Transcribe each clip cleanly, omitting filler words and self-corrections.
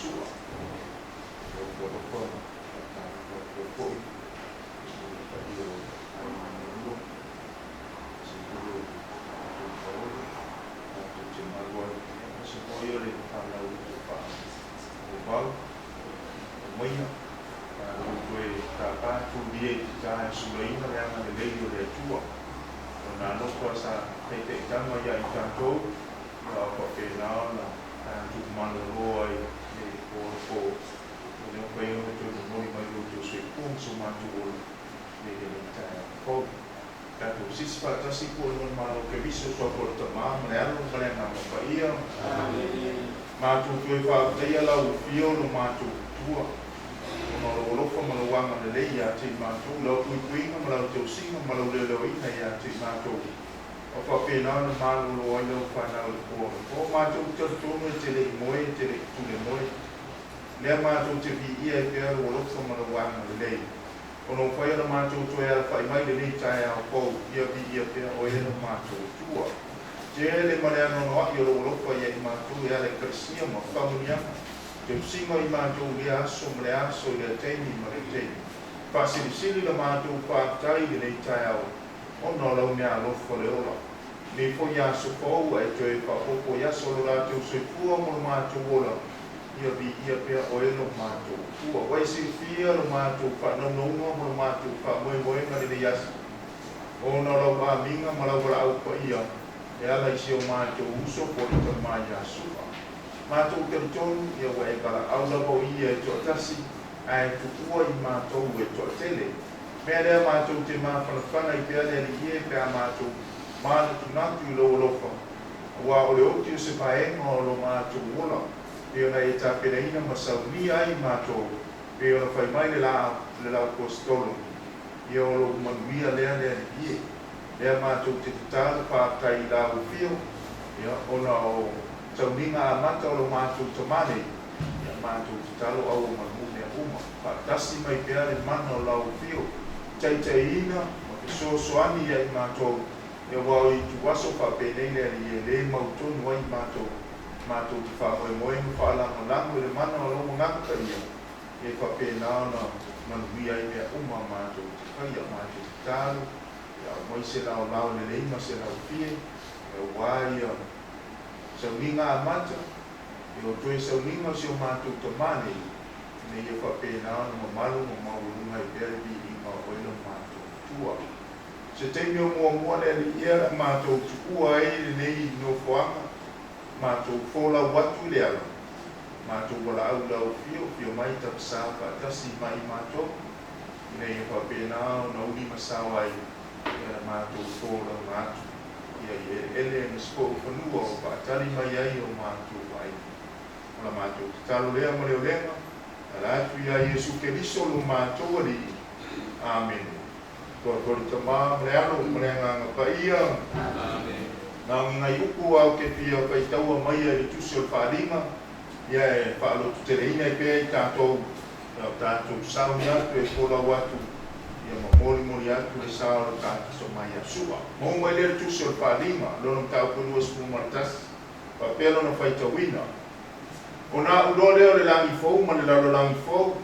Iesu'a. E ofo alofa ma faatalofa atu ai foi i le paia o aiga galua, aemaise foi o le tatou paolo tatou te malu ai, aemaise foi o le fanau i le tofa o Aumaia tatou toe tapa tulia i te ta e sulaina le agalelei o le Atua. Lona alofa sa taitaitaga ia i tatou, ia o faapena ona tatou malolo ai le po o le po. Ua le mafai ona toe momoli mai lo outou soifua ma so matou ola i lenei taeao fou. Tatou sisi faatasi i pualuga o le Malo Keriso, Suafa o le Tama ma le Alo ma le Agaga Paia. Matou toe faafetaia lau afio lo matou Atua, ona o lou alofa ma lou agalelei ia te i matou, lau puipuiga ma lau tausiga ma lau leoleoina ia te i matou, a o faapena ona malolo ai lau fanau i le po anapo. Matou te talitonu e te le i moe, e te le i tule moe. Lea matou te viia ai pea lou alofa ma lou agalelei. Ona ua fai ona matou toe alafai mai i lenei taeao fou, ia viia pea oe e lo matou Atua. Tele ma le anoanoai o lou alofa ia i matou e ala i Ekalesia ma faamanuiaga, teusiga i matou i lea aso ma lea aso i lea taimi ma lea taimi. Faasilisili la matou faafetai i lenei taeao ona o lau meaalofa le ola. Nei foi aso fou a e toe faaopoopo i aso o lo latou soifua ma lo matou ola, ia viia pea oe lo matou Atua. Ua e silafia lo matou faanaunauga ma lo matou faamoemoega i lenei aso, ona o lau amiga ma lau valaau paia e ala i si o matou uso po o le tama ia Su'a. Matou talitonu, ia ua e valaau lava o ia e toatasi, ae tuua i matou e toatele. Mea lea matou te mafanafana ai pea le Alii e pe a matou manatunatu i lou alofa, aua o le oti o se vaega o lo matou ola, pei ona e tapenaina ma saunia ai matou, pei ona fai mai le la le Lauaposetolo, Ia o lou manuia lea le Alii e. Lea matou te tatalo faafetai i lau afio, ia, ona o sauniga amata o lo matou tama nei, ia, matou tatalo aua manu mea uma. Faatasi mai pea le mana o lau afio, taitaiina ma fesoasoani ia i matou, ia aua o ituaso faapenei le Alii e le mautonu ai matou, matou te faamoemoe ma faalagolago i le mana o lou Agaga Paia, e faapena ona manuia ai mea uma matou te faia, matou tatalo, ia aumai se laolao lelei ma se laufie, aua ia sauniga amata, ia o toe sauniga o si o matou tama nei, ina ia faapena ona mamalu ma maualuga ai pea le viiga o oe lo matou Atua. Se taimi o muamua le Alii ea la matou tuua ai lenei nofoaga, matou folau atu i le ala, matou valaau i lau afio, afio mai tafasa faatasi mai matou, ina ia faapena ona uli ma sao ai ia la matou folauga atu ia i eleele aemaise foi o fanua o faatali mai ai o matou aiga. O la matou tatalo lea ma le olega, ala atu ia Iesu Keriso lo matou Alii. Amene. Tua le Tama ma le Alo ma le Agaga Paia. Amene. Na o ni nai upu a ou te fia faitaua maia i le Tusi o le Faaaliga, ia e faalototeleina ai pea i tatou, ia o tatou sauni atu e folau atu, ia ma molimoli atu le sa o le tatou Tama ia Su'a. Maua mai lea le Tusi o le Faaaliga, lona mataupu e 21, faapea lona faitauina. Ona a'u loa lea o le lagi fou ma le lalolagi fou,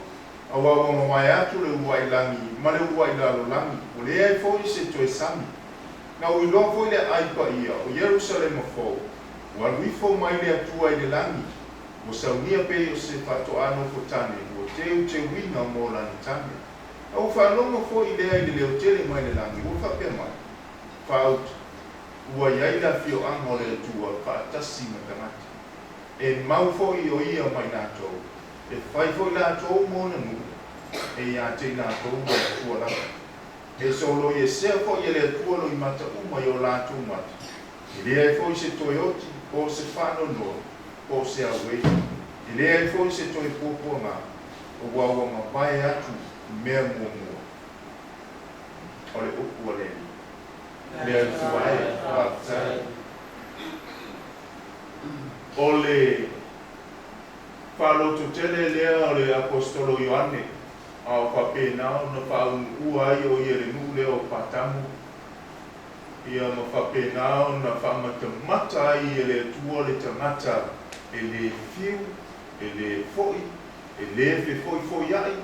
Aua ua mamae atu le uluai lagi ma le uluai lalolagi, ua leai foi se toe sami. Na ou iloa foi le aai paia o Ierusalema fou, ua alu ifo mai le Atua i le lagi, ua saunia pei o se faatoa nofo tane ua teuteuina mo lana tane. A ua faalogo foi lea i le leo tele mai le lagi, ua faapea mai, Faauta, ua i ai le afioaga o le Atua faatasi ma tagata. E mau foi o ia ma i latou. E fai foi latou mo ona nuu, e ia te i latou le Atua lava. E soloiesea foi e le Atua loimata uma i o latou mata, e leai foi se toe oti, po o se faanoanoa, po o se auē, e leai foi se toe puapuaga, aua ua mavae atu mea muamua. O le upu a le Alii. Le Atua e, faafetai. O le faalototele lea o le Aposetolo Ioane, a o faapena ona faaunuua ai o ia i le nuu lea o Patamo, ia ma faapena ona faamatamata ai e le Atua le tagata e le fiu E lē foʻi, e lē fefoifoiaʻi,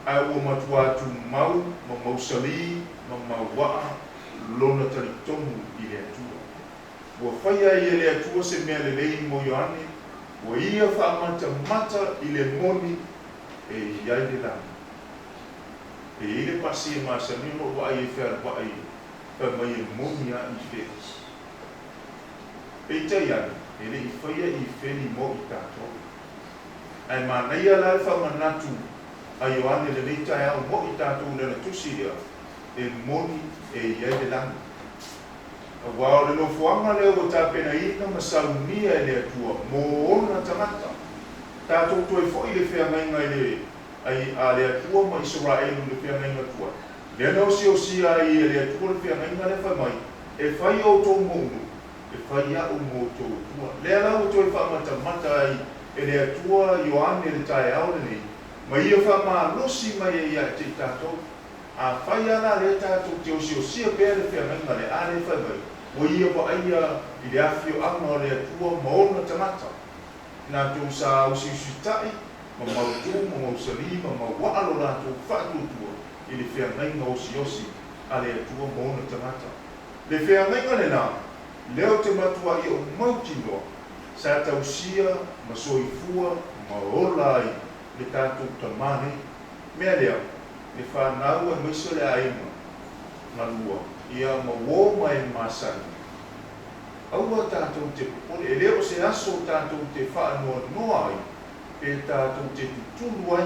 ae ua matuā tumau ma mausalī ma mauaʻa lona talitonu i le Atua. Ua faia ai e le Atua se mea lelei mo Ioane, ua ia faamatamata i le moni e i ai le lagi. E i ai le pasi e masani ona ou vaai ai fealuai fai mai e moni a i feli. Peitai ane, e le i faia i feli mo i tatou. Ae manaia la le faamanatu a Ioane lenei taeao mo i tatou i lana tusi lea, e moni e i ai le lagi. Aua o le nofoaga lea ua tapenaina ma saunia e le Atua mo ona tagata. Tatou toe foi i le feagaiga i le ai a le Atua ma Isaraelu i le feagaiga tuai. Lea na osiosia ai e le Atua le feagaiga lea fai mai, E fai outou mou nuu, e fai aʻu mo outou Atua. Lea la ua toe faamatamata ai e le Atua Ioane le taeao lenei, ma ia faamalosi mai ai ia te i tatou. Afai lava la lea tatou te osiosia pea le feagaiga lea, a lea fai mai, ua ia vaaia i le afioaga o le Atua ma ona tagata, latou sa usiusitaʻi ma mautu ma mausali ma mauaa lo latou faatuatua i le feagaiga osiosi a le Atua ma ona tagata. Le feagaiga lenā, lea ou te matuaʻi ou mautinoa, sa tausia ma soifua ma ola ai le tatou Tamā nei. Mea lea, le fanau aemaise o le aiga galua, ia ma uō ma e masani. Aua tatou te popole, e le o se aso tatou te faanoanoa ai, pe tatou te tutulu ai,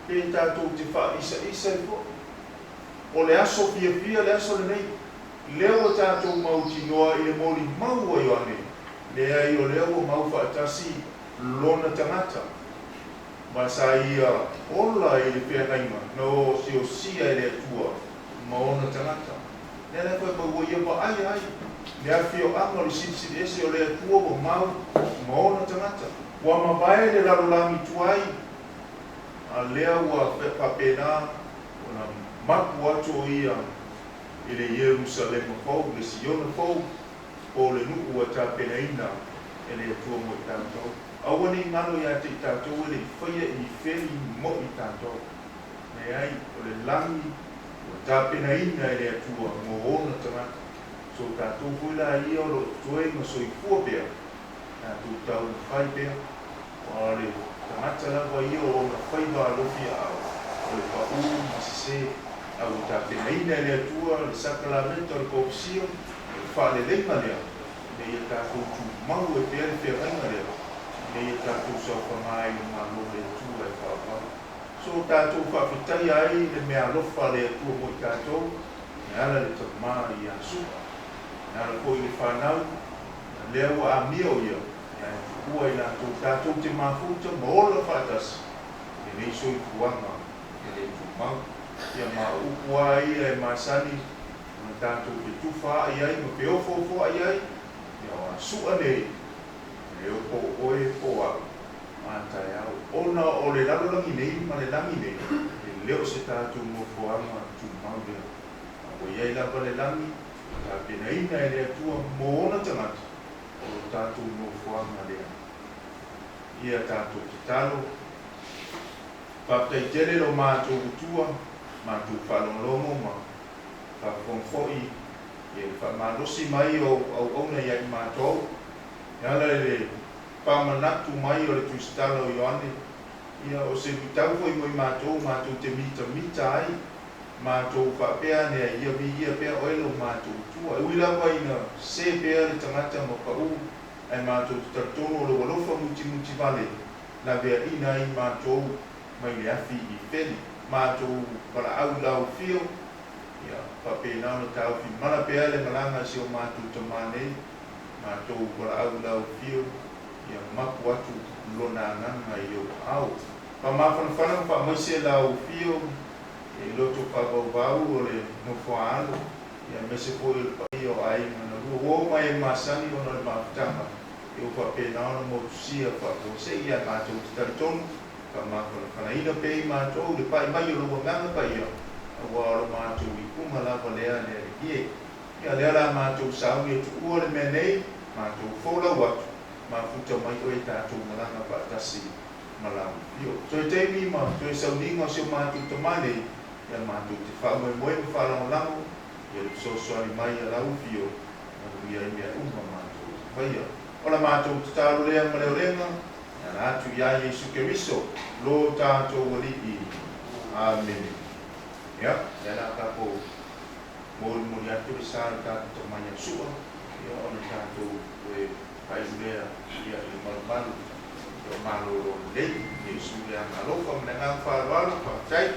pe tatou te faa'isaʻisa ai foʻi. O le aso fiafia le aso lenei, lea ua tatou mautinoa i le molimau a Ioane, leai o lea ua mau faatasi lona tagata, ma sa ia ola i le feagaiga na osiosia e le Atua ma ona tagata. Lea la fai mai ua ia vaaia ai le afioaga o le Silisili Ese o le Atua ua mau ma ona tagata. Ua mavae le lalolagi tuai, a lea ua faapena ona mapu atu o ia i le Ierusalema fou, le Siona fou, po o le nuu ua tapenaina e le Atua mo i tatou. Aua ne i galo ia te i tatou e le i faia i ni feli mo i tatou. Leai, o le lagi ua tapenaina e le Atua mo ona tagata. So tatou foi la ia o lo o totoe ma soifua pea, tatou taumafai pea, aua o le tagata lava ia o ona faiva alofi aao, o le paʻū ma sesē. A ua tapenaina e le Atua le sakalameta o le kopisio, o le faaleleiga lea, ina ia tatou tumau ai pea le feagaiga lea, ina ia tatou saofaga ai i le Malo o le Atua e faavavau. So tatou faafetaia ai le meaalofa a le Atua mo i tatou, e ala i le Tama ia Su'a, e ala foi i le fanau, a lea ua amia o ia, ae tuua i latou tatou te mafuta ma ola faatasi i lenei soifuaga e le tumau. Ia ma o upu a ia e masani ona tatou fetufa aʻi ai ma feofoofoaʻi ai, ia o a suʻa nei, e leo po o oe po o aʻu a taeao, ona o le lalolagi nei ma le lagi nei, e le o se tatou nofoaga tumau lea. A ua i ai lava le lagi, tapenaina e le Atua mo ona tagata, o lo tatou nofoaga lea. Ia tatou tatalo. Faafetai tele lo matou Atua, matou faalogologo ma faafofoga foi i le faamalosi mai o auauna ia i matou, e ala i le faamanatu mai o le Tusitala o Ioane, ia o se luitau foi mo i matou, matou te mitamita ai, matou faapea ane ai, ia viia pea oe lo matou Atua. E ui lava ina sē pea le tagata ma paʻū, ae matou te talitonu o lou alofa mutimuti vale laveaʻina ai matou mai le afi i feli. Matou valaau i lau afio, ia faapena ona taofi mala pea le malaga a si o matou tamā nei, matou valaau i lau afio, ia mapu atu lona agaga i ou aao. Faamafanafana ma faamaise lau afio i loto faavauvau o le nofoaalo, ia aemaise foi o le paia o aiga na lua. Ua oo mai e masani ona o le mafutaga ia ua faapena ona motusia faafuasei ia matou te talitonu, faamafanafanaina pea i matou le pai mai o lou Agaga Paia, aua o lo matou iuga lava lea le Alii e. Ia lea la matou sauni e tuua le mea nei, matou folau atu, mafuta mai oe tatou malaga faatasi. faatasi ma lau Afioga. Toe taimi ma toe sauniga o si o matou tama nei, ia matou te faamoemoe ma faalagolago ia le fesoasoani mai a lau Afioga, manuia ai mea uma matou te faia. O la matou tatalo lea ma le olega, e ala atu iā Iesu Keriso, lo tatou Alii. Amene. Ia, lea o le a tatou molimoli atu le sa i le tatou tama ia Sua, ia ona tatou toe faaiu lea ia i le malumalu o malolo lelei. Iesu le agaga alofa ma le agaga faaaloalo, faafetai.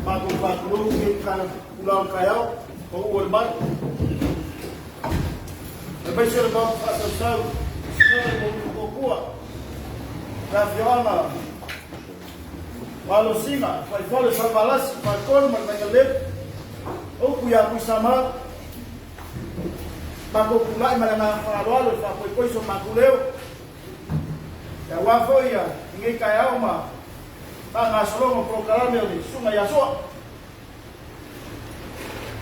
Matou faatulou i lenei itula o le taeao, pau o le malu. Aemaise o le maota faasausau, susuga i le Toatua, le afioaga o Alosina, Faifale, Salevalasi, Faletolu ma le Vaigalelepu, upu ia Tuisamau. Matou tulai ma le agaga faaaloalo e faapoipoi so matou leo, aua foi lenei taeao ma faagasologa o polokalame o le Susuga ia Sua.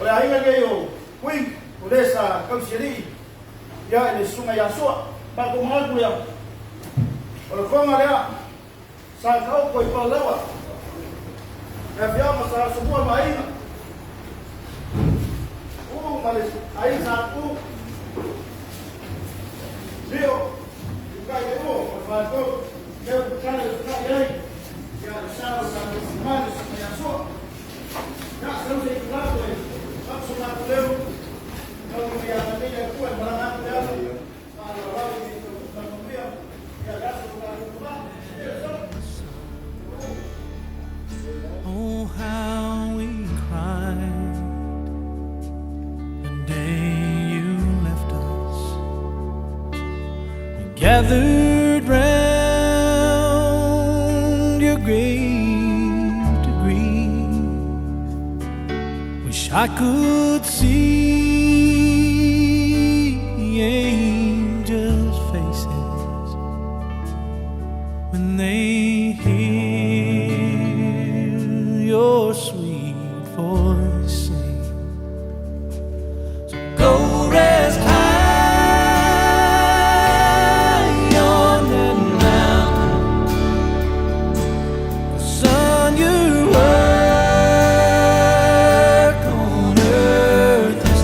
O le aiga lenei o Kui, o le sa tausialii ia i le Susuga ia Sua. Matou manatu lea, o le toga lea sa taoto i Palalaua, le afioaga sa Asomua ma aiga, U ma le aiga sa Tu, Lio, Ukai le Uo, o le Faletolu, lea ua tatala le tai ai, ia le sa o le tatou tama le Susuga ia Sua. Ia, sau se itula toe avatu so matou leo, tau ina ia agalelei le Atua e malaga atu le ala, faaaloalo i le manuia, ia le aso o lo tatou tama. Manuia le fono. Oh, how we cried the day you left us. We gathered round your grave to grieve. Wish I could see angels' faces when they hear your sweet voice sing. So go rest high on that mountain, son. Your work on earth is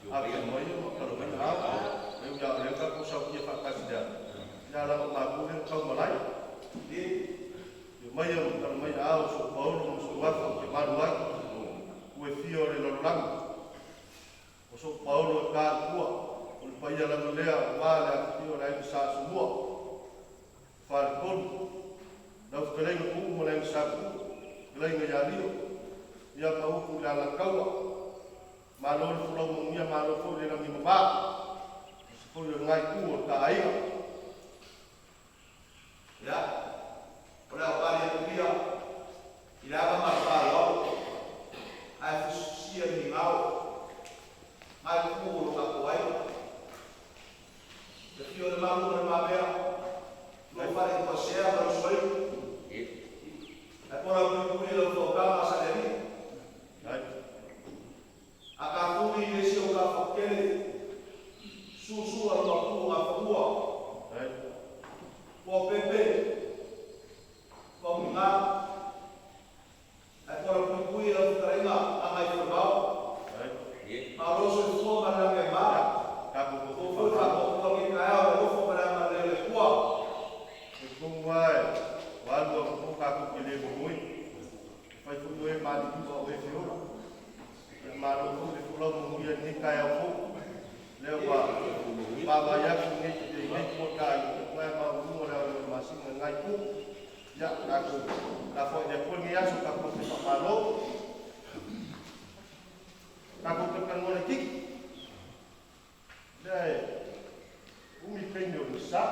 Afia mai ma tala mai ao. Mai ia o lea tatou sautia faatasi lea. Ia la o matou lea tau malai. Ia mai ma tala mai ao so Paulo ma so afa o te malu ai. Ua fia o le lalolagi. O so Paulo e ka tua. O le paia lava lea o wā le afifio o le aiga Sa Asomua. Faletolu. Lau fetalaiga Tuuu ma le aiga Sa Tuuu, fetalaiga ia Lio, ia ma upu i le Alataua. Malo le folau manuia, malo foi le lagi mama. Aemaise foi o lena itu o le ta aiga. Ia, o le aupali atu ia i le ava ma le faaaloalo, ae fusifusia le migao, ngai ku o lo tatou aiga. Le afio o Lemalu ma Lemamea, lua fale i Tuasea ma le Usoalii, ae po lau puipui i lau faugaga a Salealii. A tafuli i le isi o Gafatele, susu a le maotu o Gafamua, Tuaopepe, Tuamuliga, ae po lau puipui i lau fetalaiga Gagaifomau. Malo soifua ma le lagi e ma, ua foi faatoatoa lenei taeao i le alofa ma le agalelei o le Atua. Talitonu lava ua alu alu po tatou te le momoe. E fai foi oe maliliu a o e feola. Ia malo foi le folau manuia i lenei taeao fou. Lea ua vaavaai atu i lenei tuata i le maualuga o le ao o le masina i lena itu. Ia tatou lafoai i le Atua lenei aso tatou te faamalo. Tatou talatalanoa laitiiti. Lea e umi le taimi o le sa.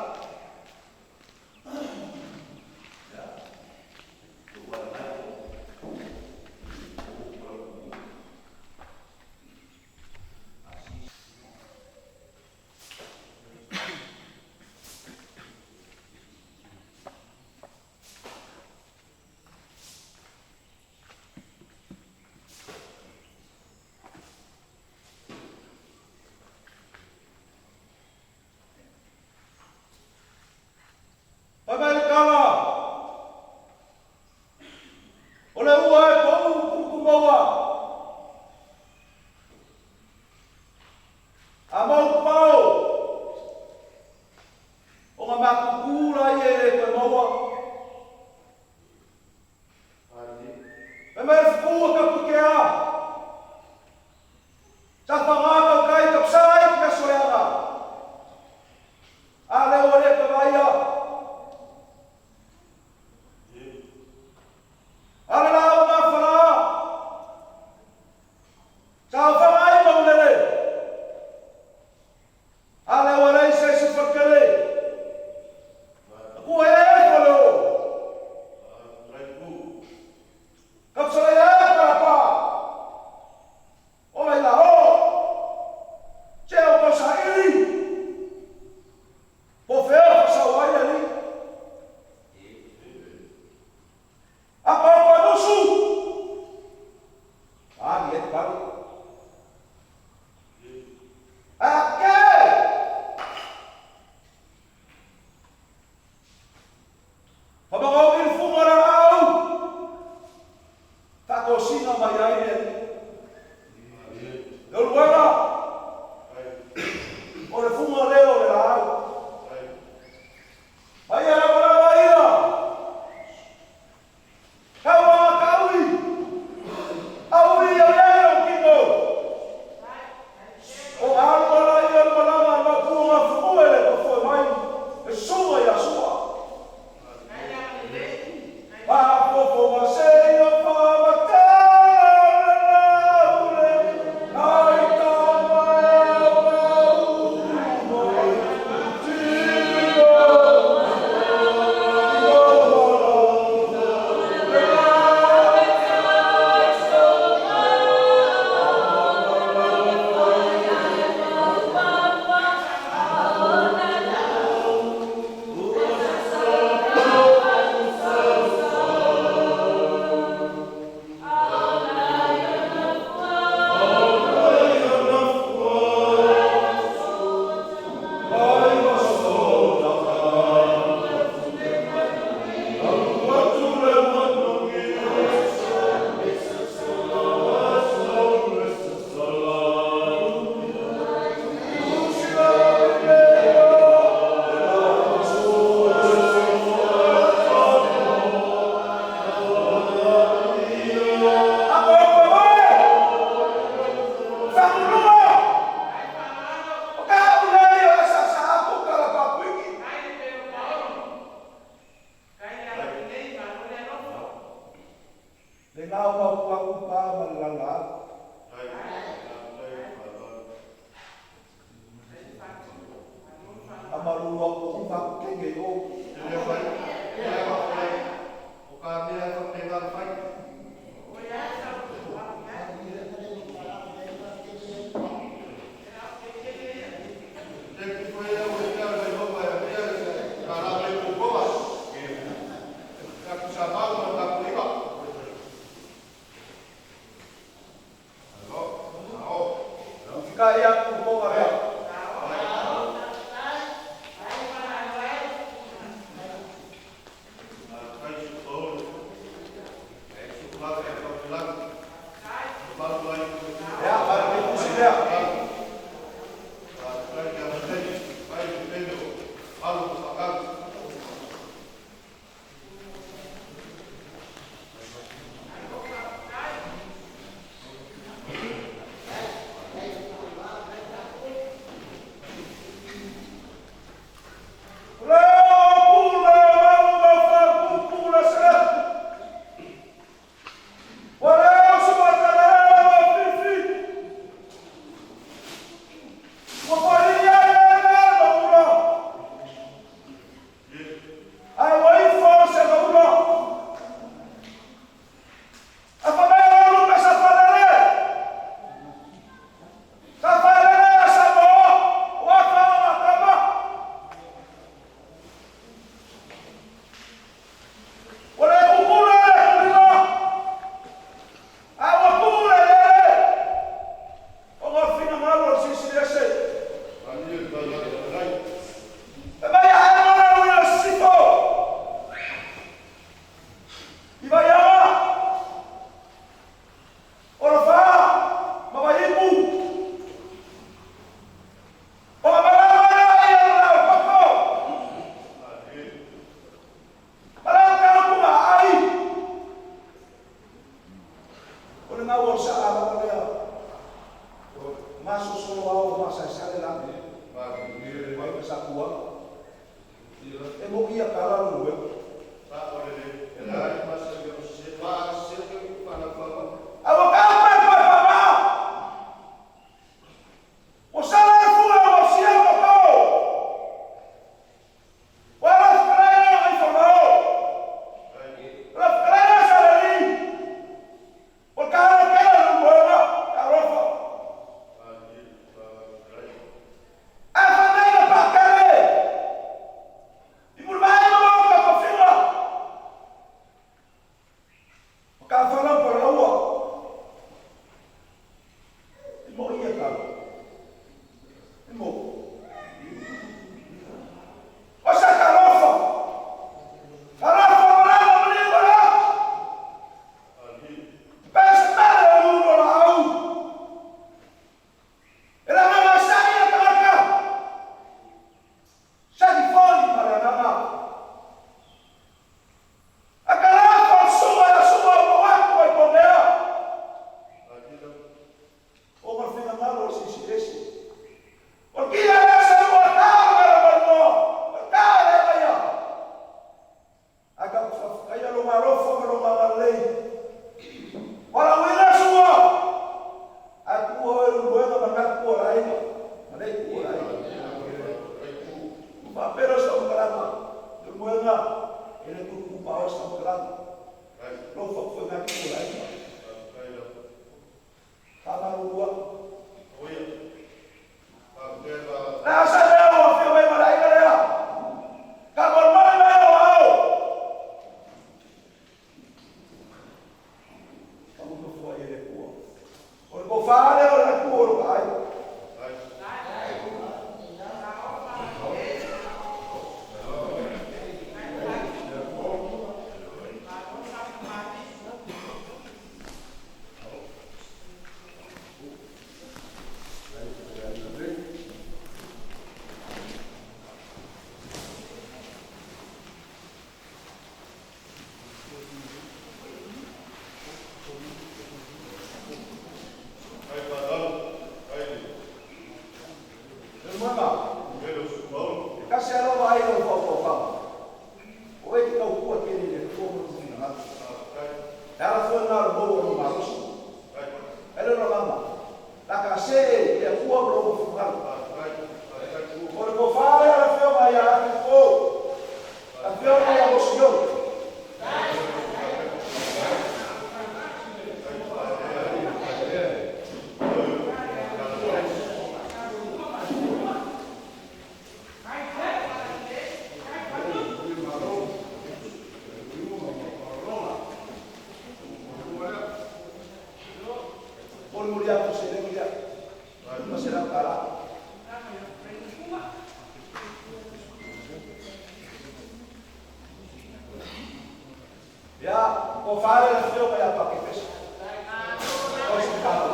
Mo la. Ya, o fare la fio ya pa que pesa. O se ka o.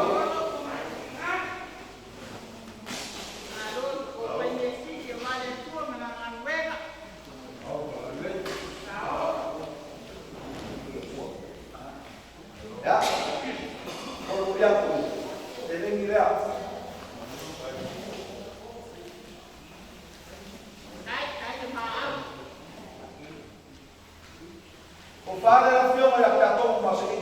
Ya. O ya ku. Elengi lea. O fare la fio ya pa to ma se ni.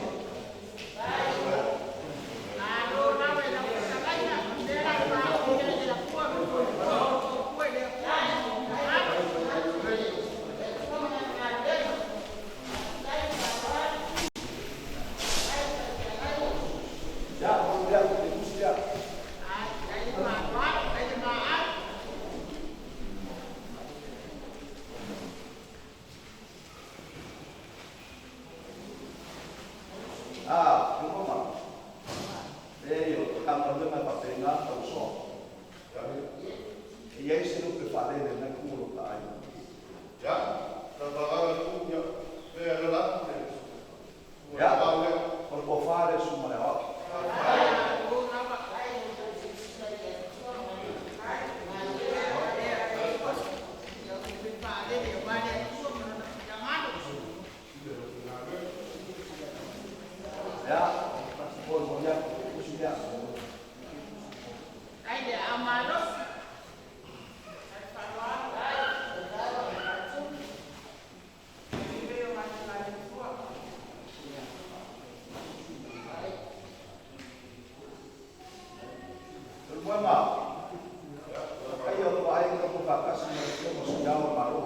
Ya, o ya ku te kusi ya. Ah, yo koma. E io kama le ma pa penga tau so. E ia se no pe fale le na ku ta ai. Ya, ta pagava tu ya, le la. Ya. O po fare su ma le o. Ya, o ya kusi ya. El buen ma. Ai o ai ko ko ka kasi na ko mo sa yao ma ro.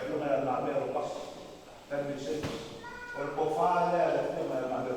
Yo me la me ro pas. Family service. O po fare le fio ma na me.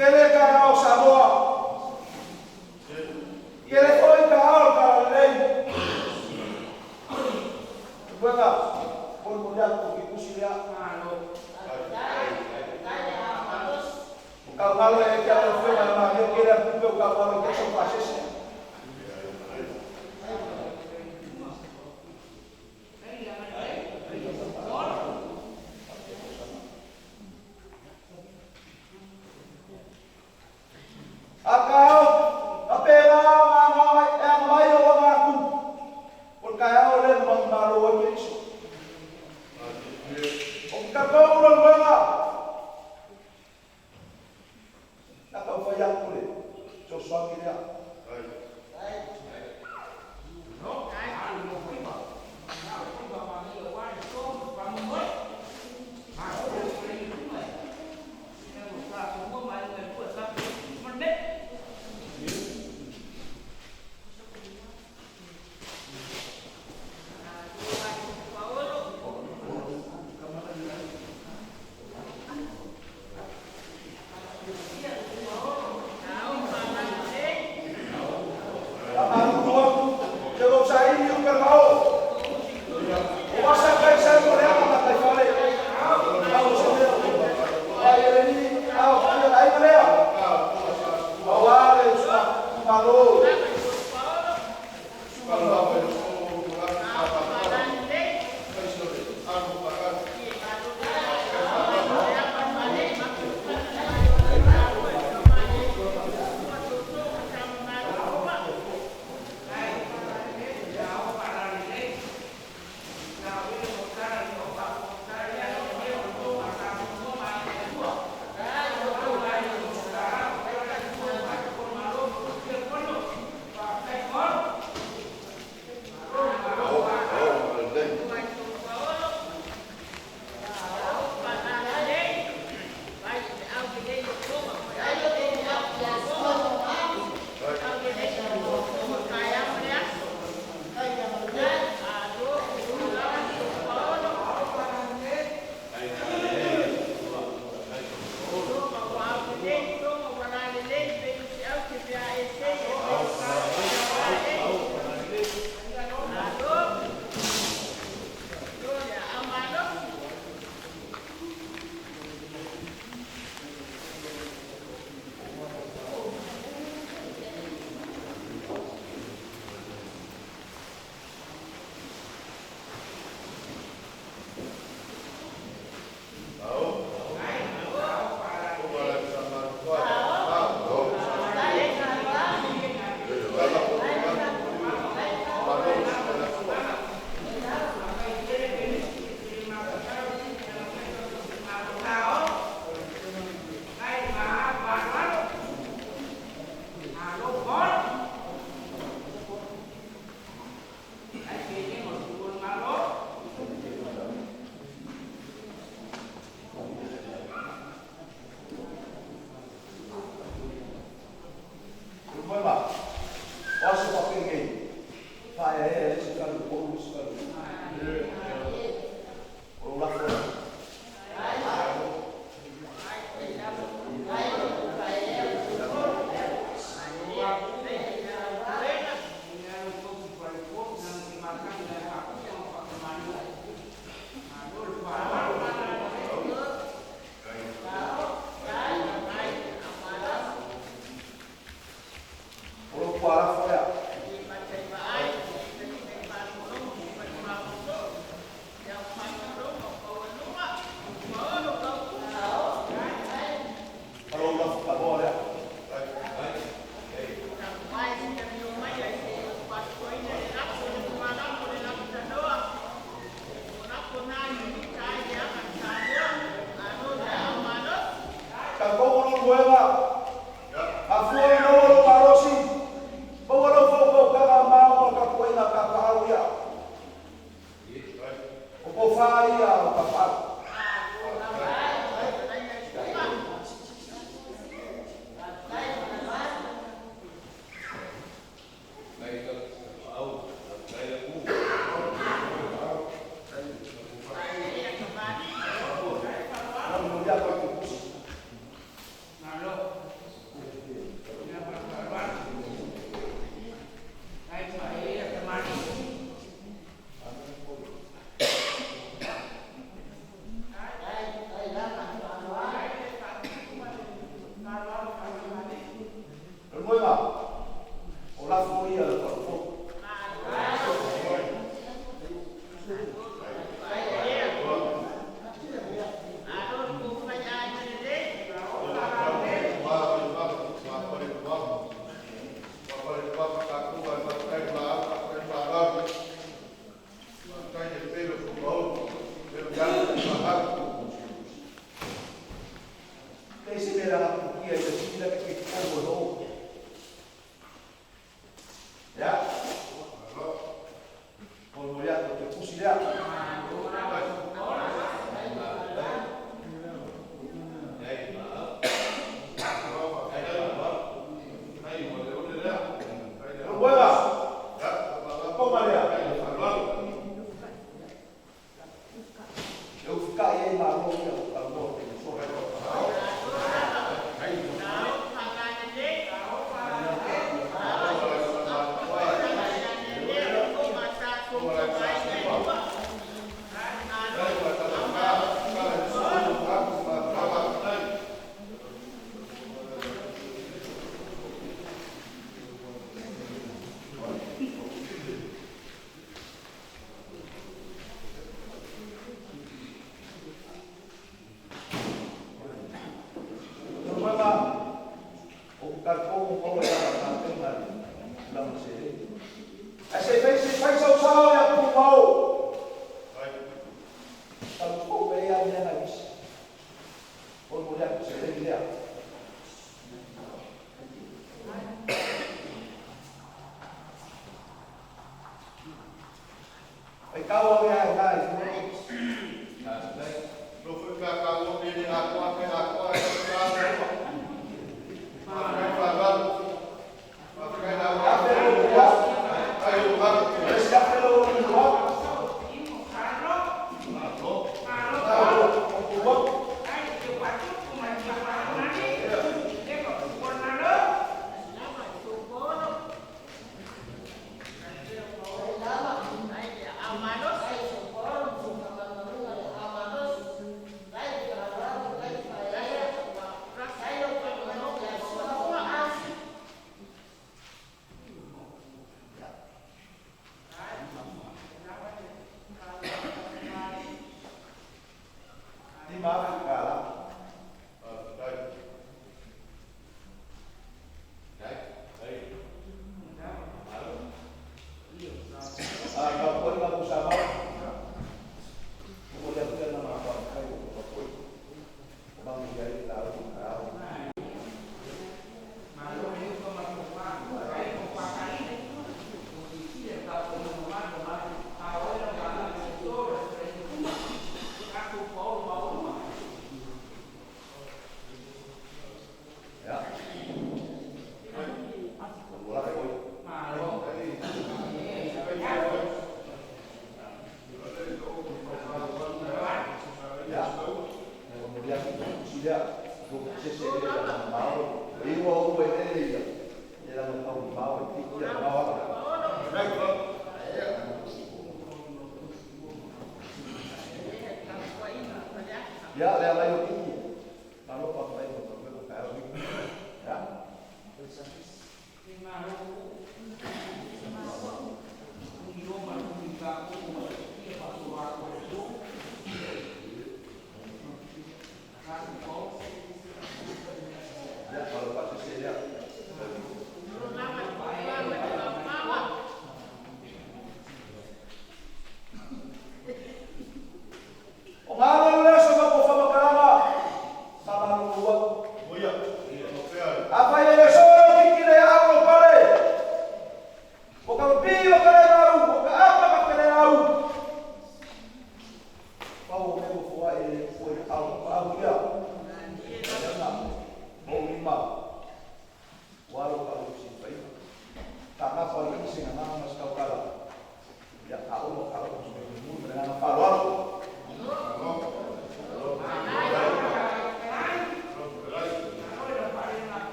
Kele ka o Samoa. Kele foi ka ao ka lei. Buena, por mulher ko ki kusi ya. O cavalo é que ela foi na Maria que era o meu cavalo que só faz esse. Akao, apela nga e mai o nga ku. Por ka o le ma lo o ke iso. O ka ka o lo nga. Na ka fa ya ku le. So so ki ya.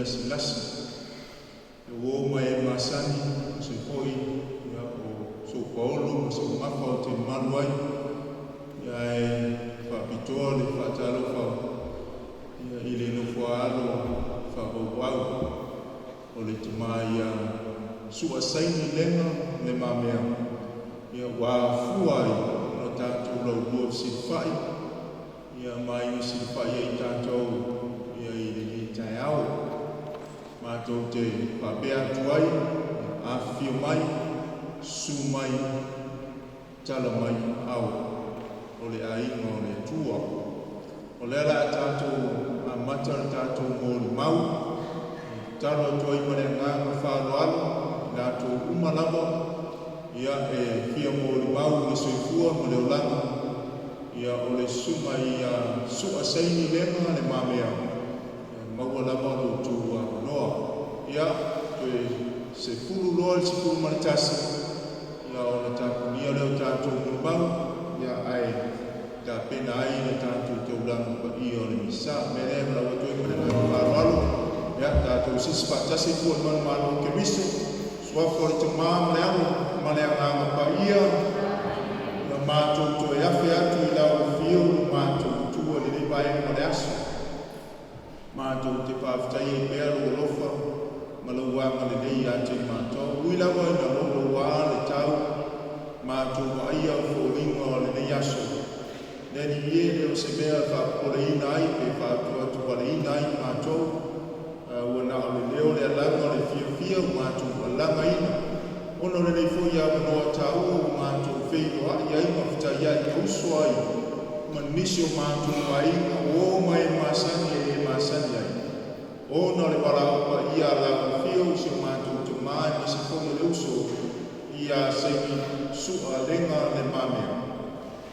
lasilasi, e uō ma e masani, aemaise foi ia o sou paolo ma sou gafa ou te mamalu ai, ia ae faapitoa le faatalofa ia i le nofo a alo faavauvau o le tama ia Su'a Saini Lega Le Mamea, ia ua afua ai ona tatou laulua fesilafai ia ma aiga silafai ai tatou ia i lenei taeao. Matou te faapea atu ai, afifio mai, susu mai, tala mai aao o le aiga o le Atua. O lea o le a tatou amata le tatou molimau. E tatalo atu ai ma le agaga faaaloalo i latou uma lava ia e fia molimau i le soifua ma le olaga ia o le Susuga ia Su'a Saini Lega Le Mamea, ia maua lava lo outou avanoa. Ia, toe 10 loa le 11 ia ona tapunia lea o tatou molimau ia ae tapena ai le tatou taulaga paia o le Misa. O le mea lea e valaau atu ai ma le agaga faaaloalo, ia tatou siisi faatasi i fua o le manumalo o Keriso, suafa o le Tama ma le Alo ma le Agaga Paia. Ia matou toe afe atu i lau afio ua matou matua i lenei vaega o le aso. Matou te faafetaia ai pea lou alofa ma lou agalelei ia te i matou. E ui lava ina louloua le tau, matou vaaia foliga o lenei aso, le Alii e, e le o se mea e faapopoleina ai pe faatuatualeina ai i matou, ae ua na o le leo o le alaga o le fiafia ua matou alagaina, ona o lenei foi avanoa taua ua matou feiloai ai ma fetaiai ma uso ai ma nisi o matou aiga, uo ma e masani e e masani ai, ona o le valaau paia a lau Afio i si o matou tama aemaise foi o le uso ia Saini Su'a Lega Le Mamea.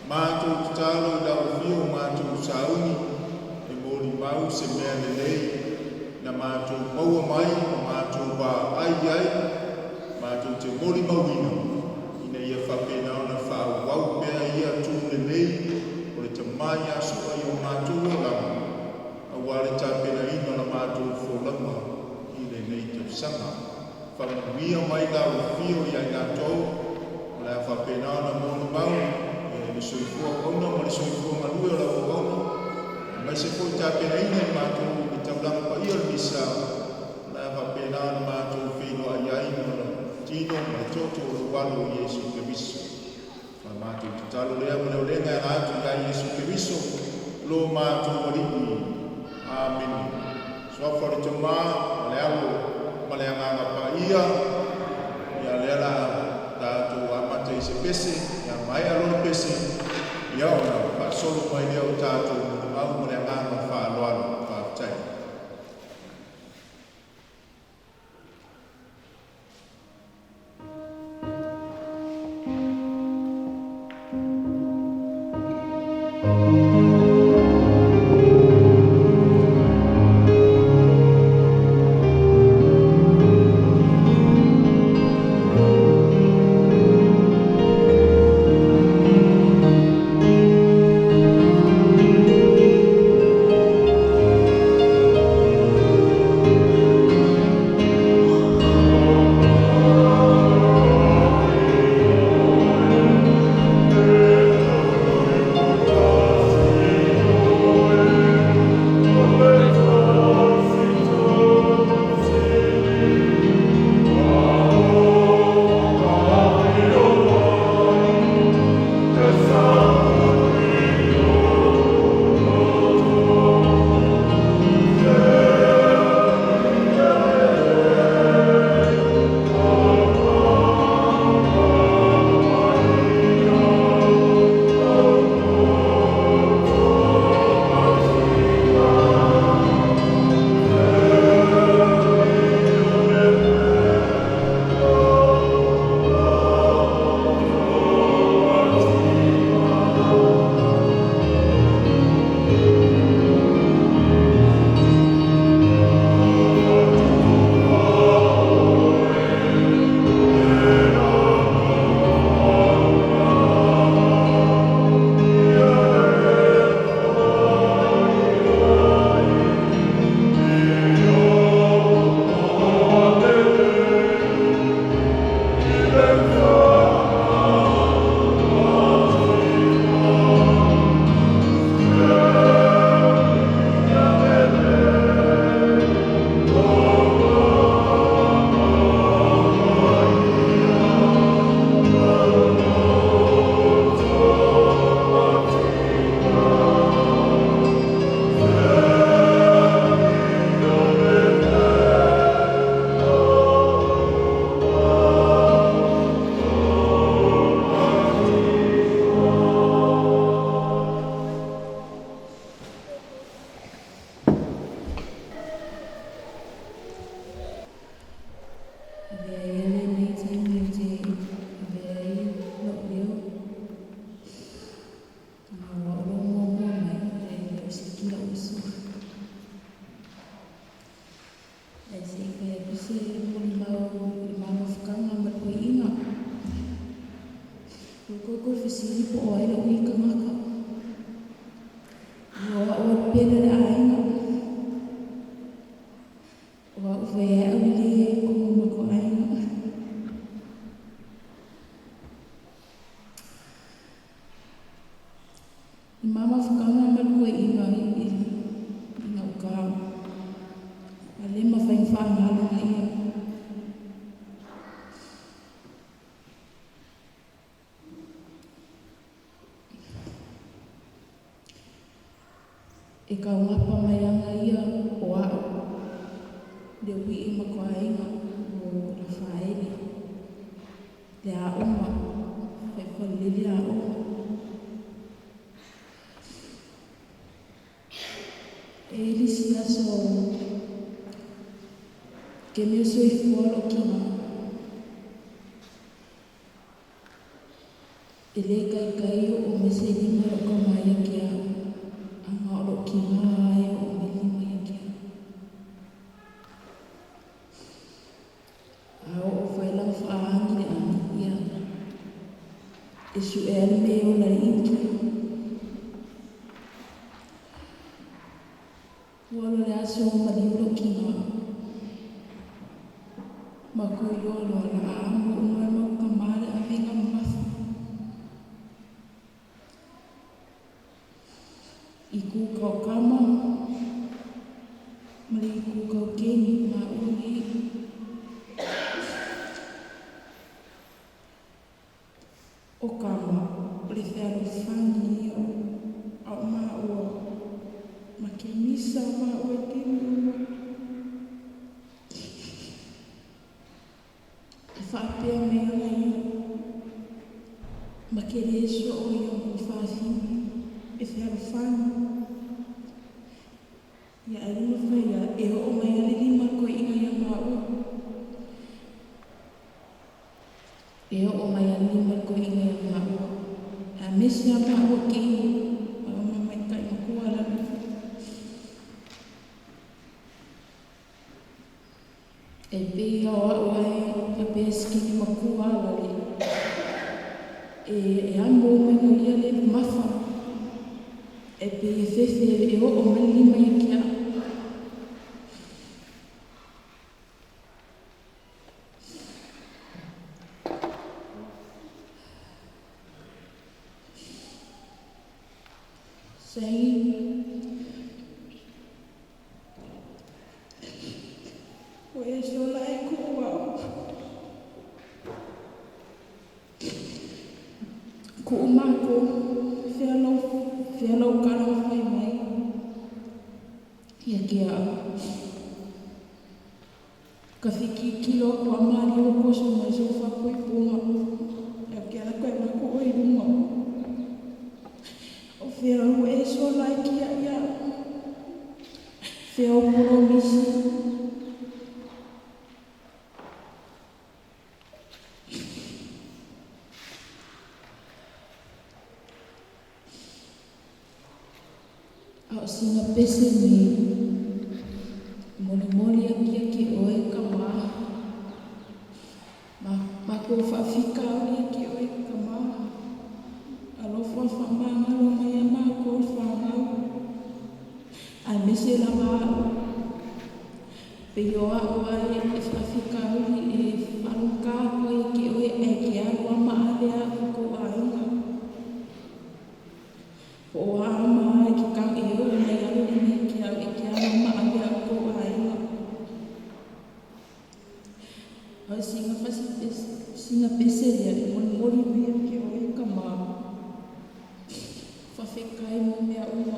Matou tatalo i lau Afio, matou sauni e molimau se mea lelei na matou maua mai ma matou vaai ai, matou te molimauina ina ia faapena ona faaauau pea ia tu lelei o le tama ia Su'a i o matou olaga aua le tapenaina o la matou folauga i lenei tausaga. Faamanuia mai lau Afio ia i latou o le a faapena ona molimau i le soifua auauna ma le soifua galue o lau auauna, aemaise foi tapenaina i matou le taulaga paia o le Misa o le a faapena ona matou feiloai ai ma le tino ma le toto o lou Alo o Iesu Keriso. O le matou tatalo lea ma le olega e ala atu ia Iesu Keriso lo matou Alii. Amene. Suafa o le Tama ma le Alo ma le Agaga Paia. Ia lea la tatou amata i se pese, ia maea loa le pese, ia ona faasolo mai lea o tatou molimau ma le agaga faaaloalo. Faafetai. faapea le aiga. O au fai au lili e kumu ma ko aiga. I mama whakanga mai koe i ngā i ngā uka. A le ma whai whaangalo na ia. E ka ngapa mai anga ia o au. Le ui i makoainga o la whaele. Le a oma. Whai lele a oma. E lisi aso ke mea soifua lo kinga. E le kai kai o mese lima lo ka mai ke au. Anga o lo kinga ai o me lima ia ke au. A o whai whaangi le angi ia. E su e ale me o la inki. Ua lo le aso maliu lo kinga. Ma ko yo lo la amo o mai mau ka mare a venga mafa. I ku kau kama, ma le i ku kau keni ma uli. O kama, o le whealo whangi o au maua. Ma ke misa maua e tini uma. E whaapea me anga ia. Ma ke leso o ia mo whawhini. E whealo whangi. Ia e lima whaia e o mai ale lima koe inga ia maua. E o mai ale lima koe inga ia maua. A mesi a maua ke i. A o mai kai makua la. E pei o au ai ka pe skini makua la le. E amo mai no ia le mafa. E pei e fefe e o o mai lima ia kia. Sei. O e so la e ku au. Ku mako whialo kala whai mai. Ia ke au. Ka whiki kilo ko amari o koso mai so whakoi punga. E ke ala koe mako o i runga. O whia o e so lai kia ia. Whia o poromisi. A o singa pese ni moli moli a kia ki oe ka mā. Ma ko whaafika au ia ki oe ka mā. Alofa whamangalo mai a mā ko whangau. A mese la mā. Pe yo a oa e whaafika au i e whalunga koe ki oe e ke alu ama ale a ko ainga. O a ama ai ki kang e o mai alu ni me ki au e ke alu ama ale a ko ainga. A singa fasi singa pese lia e moli moli mea ki oe ka mā. Whawhekai mo mea uma.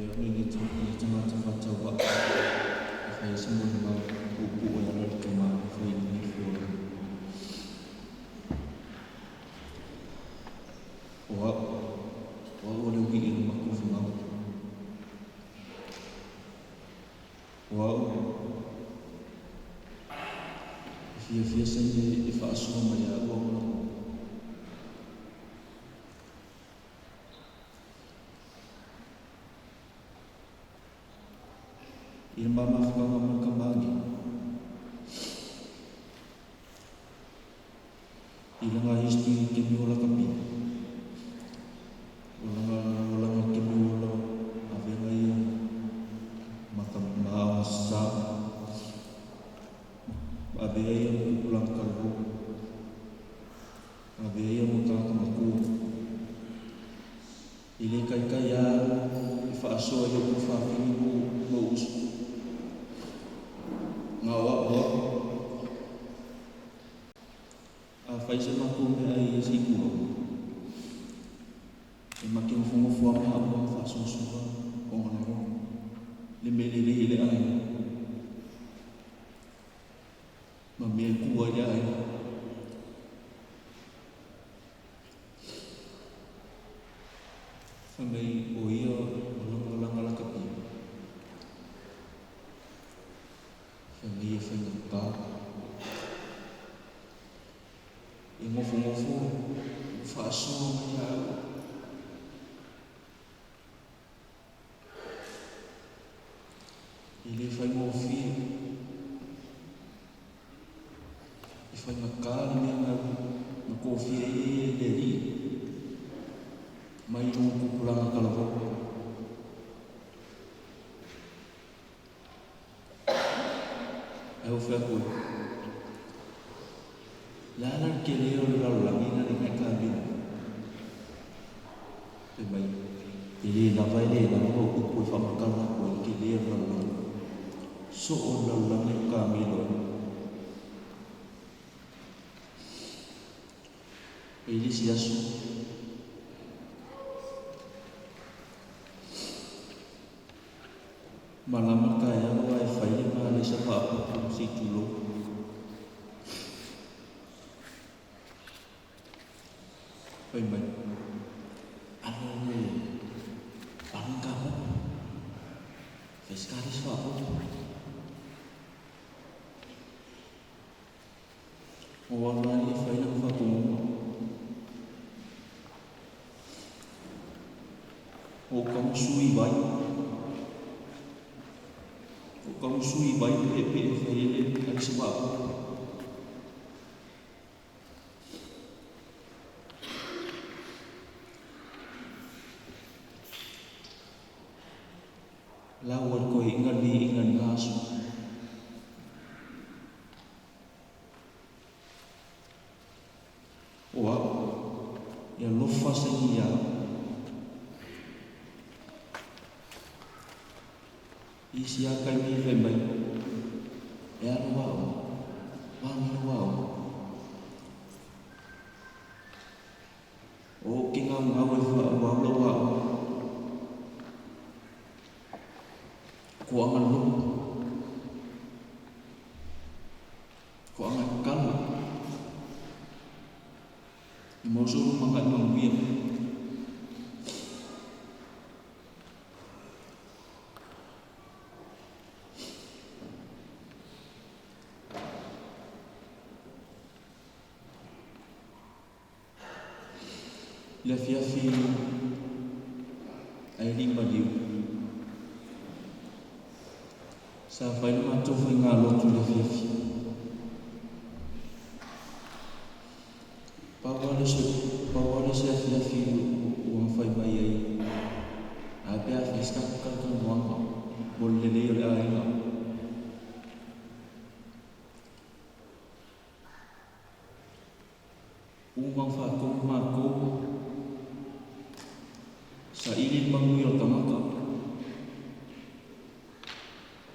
Au lenei tagata faatauvaa e fai ai se molimau puupuu e ala i le tama na fai i lenei folauga. O au, o au o le ui'i o le makuafagau. O au, e fiafia saini e faasoa mai ia a'u au. I le ma mafutaga ma le kamagi. I laga history kemi o lakapi. O laga o laga kemi o la avega ia ma ka ma sa avea ia ma tupulaga talavou. Avea ia ma tagata matua. E le taitai lava au e faasoa i ou fafine ma ou uso. Na o au o au. A fai se matou meaai i se itulou, e ma te nofonofo lava ma au ma faasoasoa ona lagona le mea lelei i le aiga ma mea e tu ai le aiga. Fai mai o ia o lana olaga lakapi. Fai mai e faigata. E nofonofo faasoa mai ia au. E le faigofie. E faigata le mea na tofia ai e le Alii mai lona tupulaga talavou. Ae ua fai atu ai, Le a la le tele o le lalolagi na le kamilo? Fai mai, E le lava, e le lava ou upu e faamatala atu ai le tele o le lalolagi. Soo le lalolagi o kamilo ai. E i le isi aso. Malama le taeao ae fai le malesa faaopoopo se i tulou. Fai mai, Alu le alu le kapopo. Fai se kalesi faaopoopo. Ua alu lava e fai lana faatonuga. Ua ou tagusu i vai. Ua ou tagusu i vai le peepee e fai ai le alisi faaopoopo. Lau ai le toeaina le viiga i lena aso. O au, e alofa saini iā au. I isi lava taimi e fai mai, E alu aoga, pāgelo aoga. O ke gaugau e faaauau lau aoga. Koaga loku. Koaga kala. E mau solo makaʻi manuia. I le afiafi ae le i maliu, sa fai le matou faigalotu i le afiafi. Pau lava le pau lava le isi afiafi ua mafai mai ai ae pe a fai se tatou talatalanoaga mo le lelei o le aiga. Uma ona faatonu matou, saili le manuia o le tagata.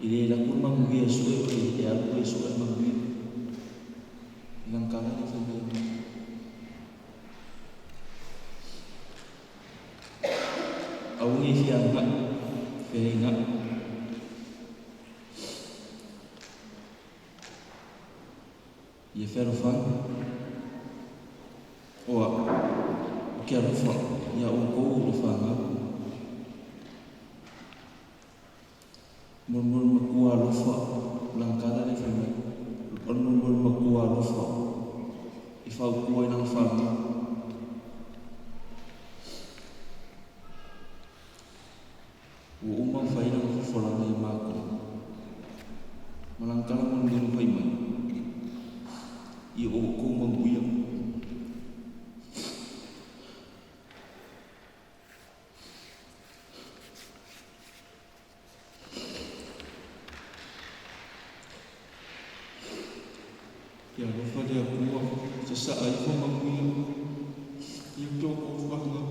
E le alu atu le manuia e sue oe, e alu oe e sue le manuia. I lana tala lea e fai mai ai. Aua ne i fia agai. Ia fealofani. O a'u, ou te alofa iā ʻoukou le fanau. Molemole matua alofa, o lana tala lea fai mai, o le molemole matua alofa e fautua i lana fanau. Ua uma ona fai lana fofolaga iā matou, ma lana tala mulimuli fai mai, Ia outou manuia. Ia alofa le Atua, sasaa ifo manuia ia te outou fanau.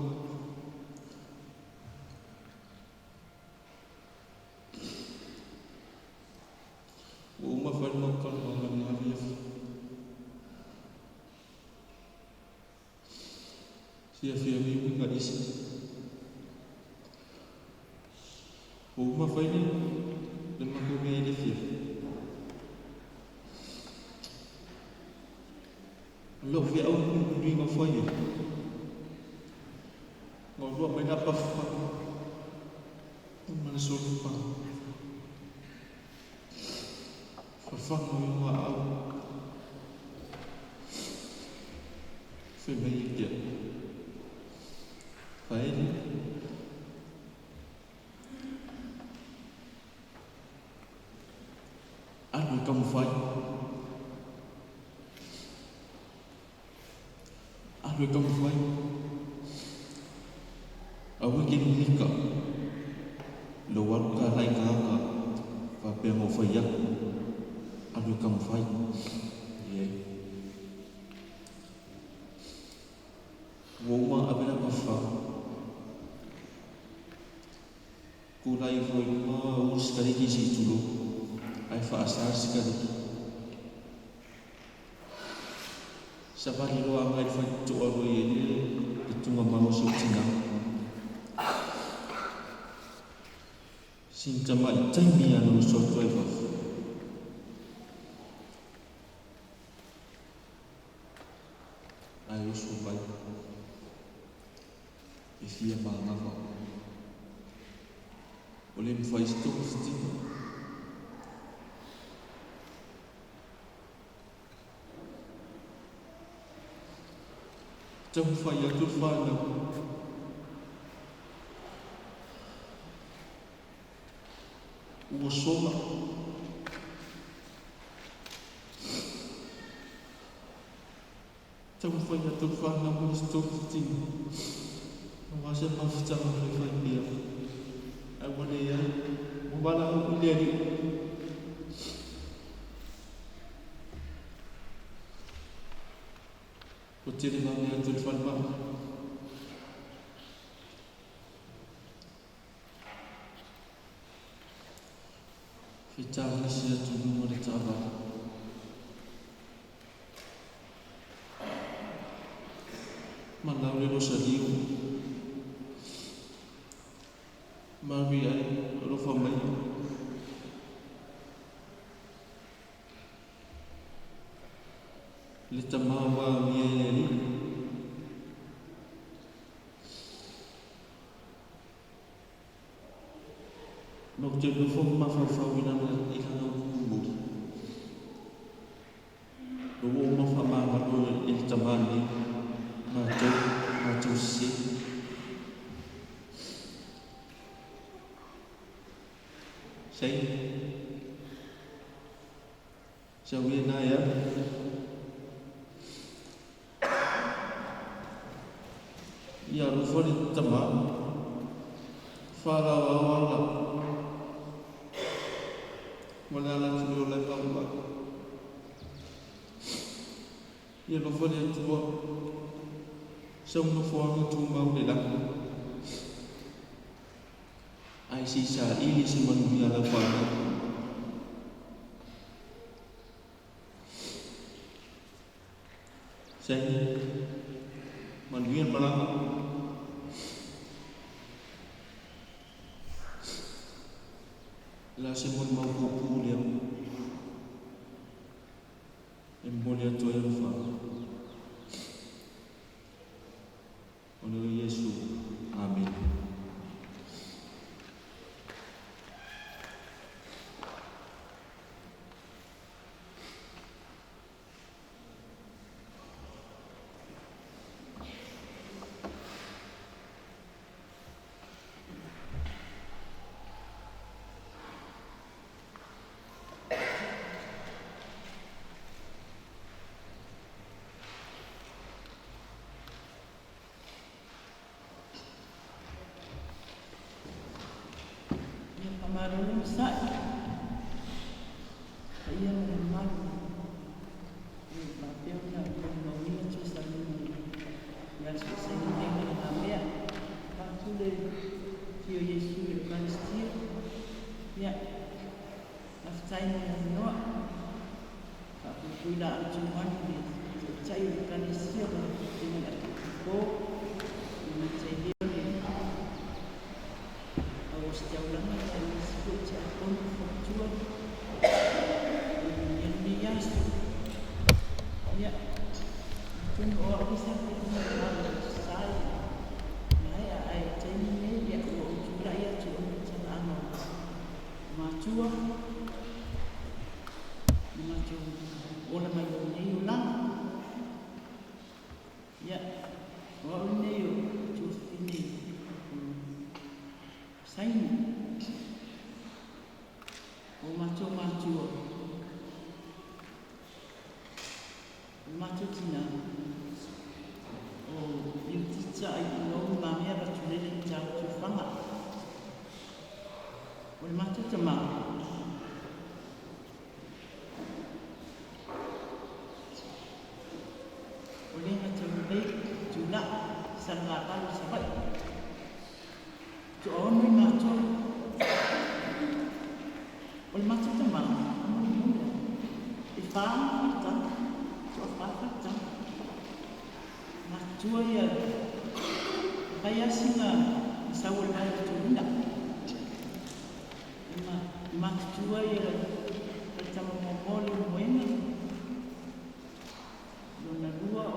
Ua uma fai le mau talanoaga i lena afiafi. Fiafia ai uiga ese. Ua uma fai le matou mea i le afiafi. O lau feau mulimuli na fai ai, na olua mai la pafa ma le solofaga. Fafaga i ona aau. Fai mai ia te au, Faele. Alu e taumafai. Alu e taumafai. Aua e te mimika i lou alu tala i tagata faapea na ou fai atu. Alu e taumafai. Leai. Ua uma ave la fafaga. Tulai ifo i luma ulu sikaleki i se tulou, ae faasa le sikaleki. Savali loa agai i le faitotoa loa i ai le tugamau o si ou tinā. Sina tamai taimi ana uso atu ai i fafo. Ae uso mai e fia manava. Ua le mafai se togafitiga. Taumafai atu le fanau. Ua sola. Taumafai atu le fanau i se togafitiga. Aua se mafutaga faifai pea. Ae ua leai. Ua valaau i le Alii. Ua tele vave atu i le falemai. Fetalisi atu i luga o le taavale. Malau le Losaliu. Mary ai alofa mai. Le tama ua amia e le Alii. Ma ou te nofo ma mafaufau i lana i lana upu mulimuli. Ua ou mafamagalo e le tama nei, matou, matou sese. Saini. Sau ia na e alu. Ia alofa le tama. Whālauau ala. Ma le ala atu lea o lai faamai. Ia alofa le Atua. Sau nofoaga tumau le lagi. Ae se i saili se manuia a lau fanau. Saini, manuia le malaga. O le a se molimau puupuu lea? E momoli atu ai alofa ona o Iesu. Amene. Ia faamalo le onosai paia ma le mamalu ua faapea ona molimauina tuasaluga i le aso saini ai ma le gamea faatu le Afio o Iesu i le Eukaristia. Ia, faafetai mo le avanoa. Faapuipui laau tumanu i le Taitai o le Ekalesia ma le Afioga i le Epikopo, e le gata i lea o le Auositaulaga aemaise foi o Tiakono Fautua e manuia lenei aso. Ia, atonu o au lea sa fai mai le Aso Sa i le maea, ae o le taimi lenei, ia, ua ou tulai atu ona o talaaga o matua na matou ola mai ai nei olaga. Ia, o au lenei o Tuafafine o Saini. O matou matua, o matou tina, o Iutita ai i Mamea Vatulele i Tautufaga. O le matou tama, o Lega Taulelei Tulai Salelavalu i Savaii. Toaono i matou. O le matou tama, mulimuli, e fa ona faletama, toafa faletama. Matutua ia, e fai lava sina sau o le vai o Tolina. E matutua ia faletama muamua o Leulumoega, lona lua o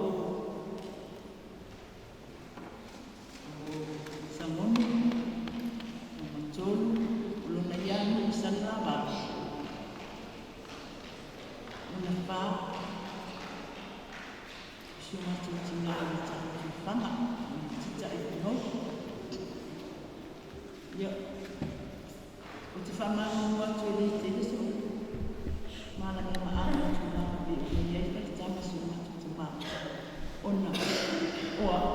Samoni, lona tolu o lona ia nuu i Salelavalu, lona fa o si o matou tina i le Tautufaga, o le Tita i Fonou. Ia, ou te faamalulu atu e le tele sou malamalamaga i tulaga pei ona i ai faletama si o matou tama, ona o au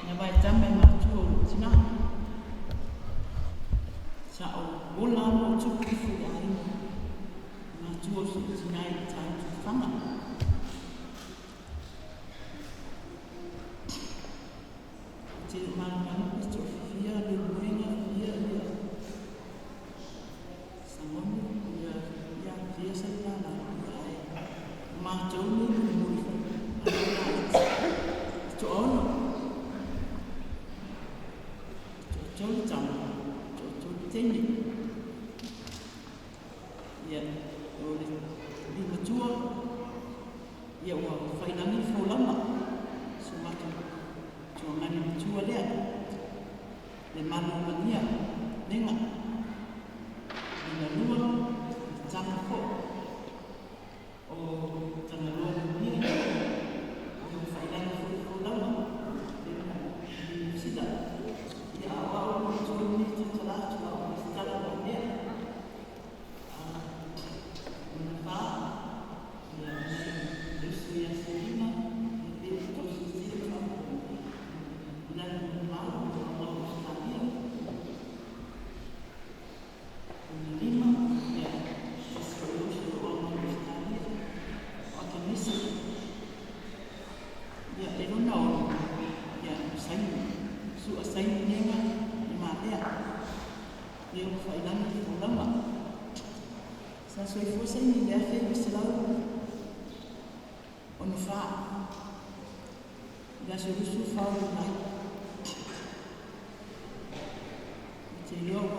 na vaetama e matua o lou tina. Sa ou ola ma ou tupu ifo i le aiga matua o si ou tina i le Tautufaga. Ou te le o malamalama pe toafia Leulumoega, fia ia Samoni, ia ia fia Salelala, ia ae o matou nei mulimuli fai laiti e toaono, toatolu tama, toatolu teine. Ia, o le liumatua, ia ua failagi le folauga, si o matou tuagani matua lea, le Malomania lega. Lona lua, le tama foi o Tagaloa Lumia, ia ua failagi foi le folauga, pei ona i Niu Sila. Ia, a o au le matua lenei e tautala atu a o resitala mai mea. Lona fa, ia, le uso ia Selina, ia pei ona outou silasila ma faafofoga, i lalo mamao o aoao Ausetalia. Lona lima, ia, se isi foi o uso o lo o aumau i Ausetalia, o Akenese. Ia, e lona ono, ia, o Saini, Sua Saini Lega Le Mamea, ia ua failagi le folauga. Sa soifua Saini i le 1964 i le aso 24 o Iulai. Ou te iloa ua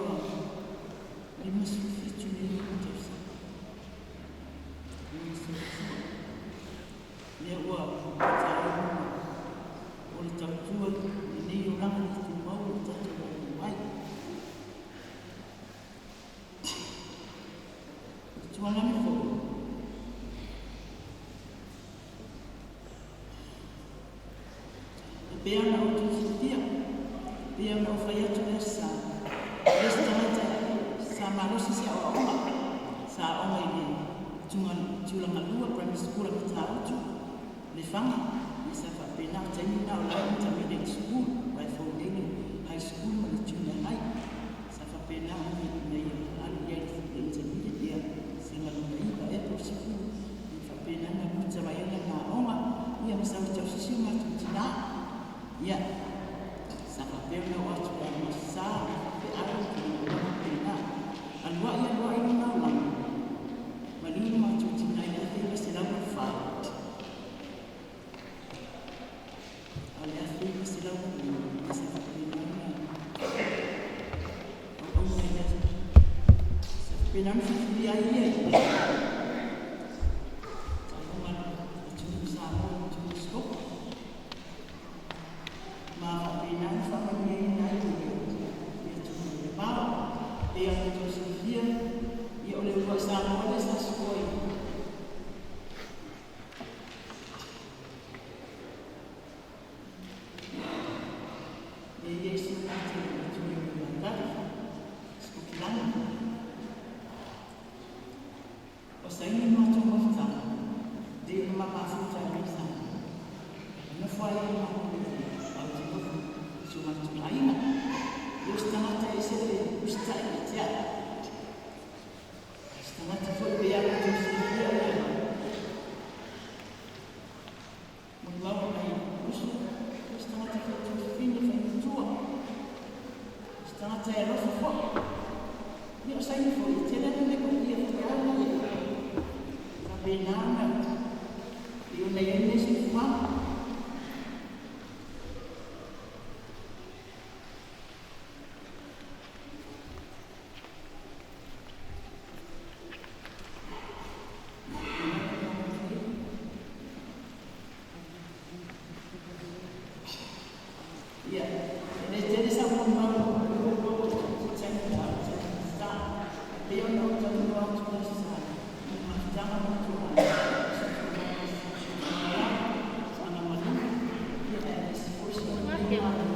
57 nei ona tausaga lona soifua. Lea ua taua luga o le tautua lenei olaga le tumau o le tatou atunuu ai. O tualani foi, e pei ona outou silafia, e pei ona ou fai atu i le Aso Sa, e le o se tagata sa malosi se aoaoga, sa aoga i le Tulagalua Primary School a Matautu, Lefaga, ia sa faapena, o taimi na o la e intermediate school, aua e fou nei le high school ma le junior high. Sa faapena ona ia alu i ai i le intermediate, ia sega lona iva ea po o le sefulu, ia faapena ona muta mai ai lana aoga, ia ma sau e tausisi o matou tina. Ia, sa faapea ona oo atu i le Aso Sa, ma faafeau ma tulaga faapena. Aluai aluai lona olaga, maliu lo matou tina i le 1904. A o le 1905, sa faapena ona auauna ai sa faapena ona filifilia ai ia i le taaloga a le atunuu o Samoa i atunuu i Sikopo. Ma faapena ona faamanuiaina ai le atunuu mamao. E pei ona outou silafia, ia o le uluai Samoa lea sa sikoa i e i ai si o tatou atunuu i Matale, Sikotilani. O saini le matou mafutaga, le ona ma mafuta ai mai Samoa. E nofo ai le matou ae ou te nofo i si o matou aiga. E o se tagata e ese le usitai ia te au. O se tagata foi pe a outou silafia ia molimau a nai uso, o se tagata foi tuafafine faimatua. O se tagata e alofa foi. Ia o saini foi, e tele ana metotia foi a ia. Faapena ona pei ona i ai lenei soifuaga. Ia, e le tele sau molimau o se taimi a o se taimi sa. E pei ona ou talanoa atu i le Aso Sa, i le mafutaga ma matou aiga, o se tulaga sa agamalu, ia aemaise foi si ou itumalo,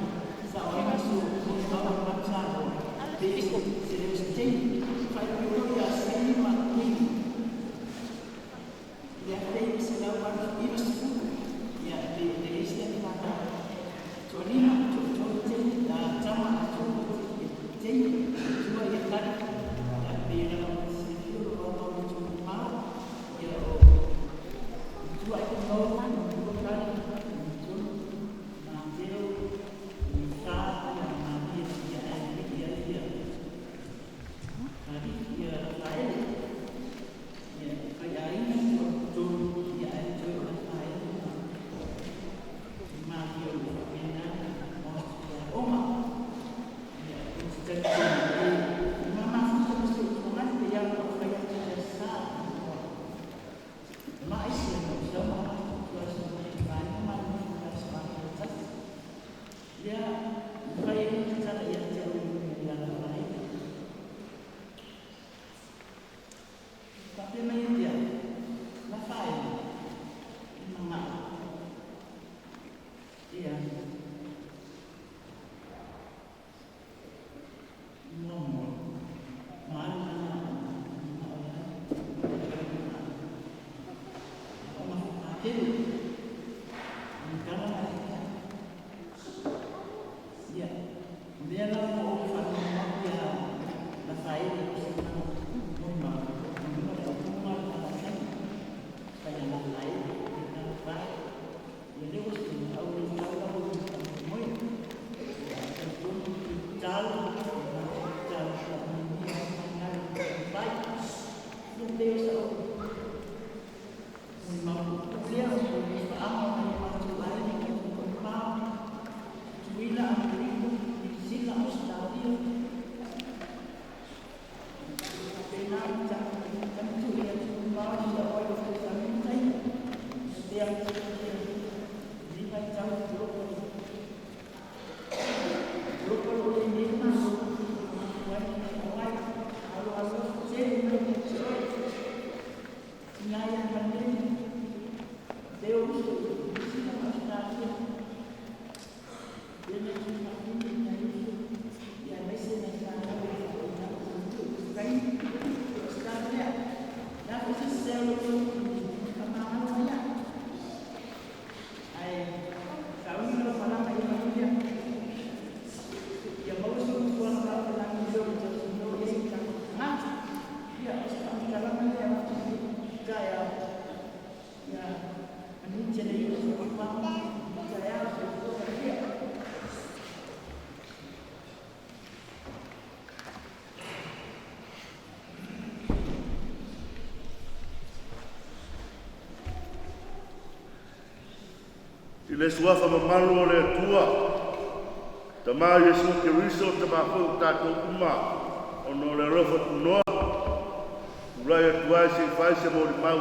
sa o ai nisi o molimau a le Malu Samoa, pei o se leo se taimi. Faaiuiu loa ia Saini ma Queen i le 1990, ia e pei ona i ai si ata toalima, toatolu teine, tama a tolu teine, matua ia Kari, ia pei ona silafia o lo o aumau i atunuu mamao, ia o matua ai mau, matua Kari, tolu Mateo, fa ia Maria, ia ia ia Kari, ia Rafaele, ia fai aiga tolu, ia ae toe o Rafaele ma Maria o lo o faapena ona o atu i aoga. Ia, ou te talitonu e mamafuta ma si ou tugane pe ia ona ou fai atu i le Aso Sa. E maisi ona ou sau ma matutua i so matou aiga ma nofo i le aso atoa tasi. Ia, mafai ai ona tatala ia te au ia Rafaele. Faapea mai ia te au, Rafaele, e maga'o. Ia, muamua, ma alu lana aoga, maga'o e alu, aoga faapakele. O le tala la ia te au. Ia, o lea la ua ou faalogologo atu ia Rafaele i sina molimau, o lona uiga o le auaunaga o le Alataini, fai a Rafaele, ia Rafaele. Ia lea ua au le tau lava o le faamoemoe. Ia, ae talitonu ou te tatalo, matou tatalo faamanuia ai mai na le taumafai. Ia pei o sau molimau puupuu lea. I le suafa mamalu o le Atua, Tama Iesu Keriso, Tama foi o tatou uma, ona o le alofa tunoa, tulai atu ai se i fai se molimau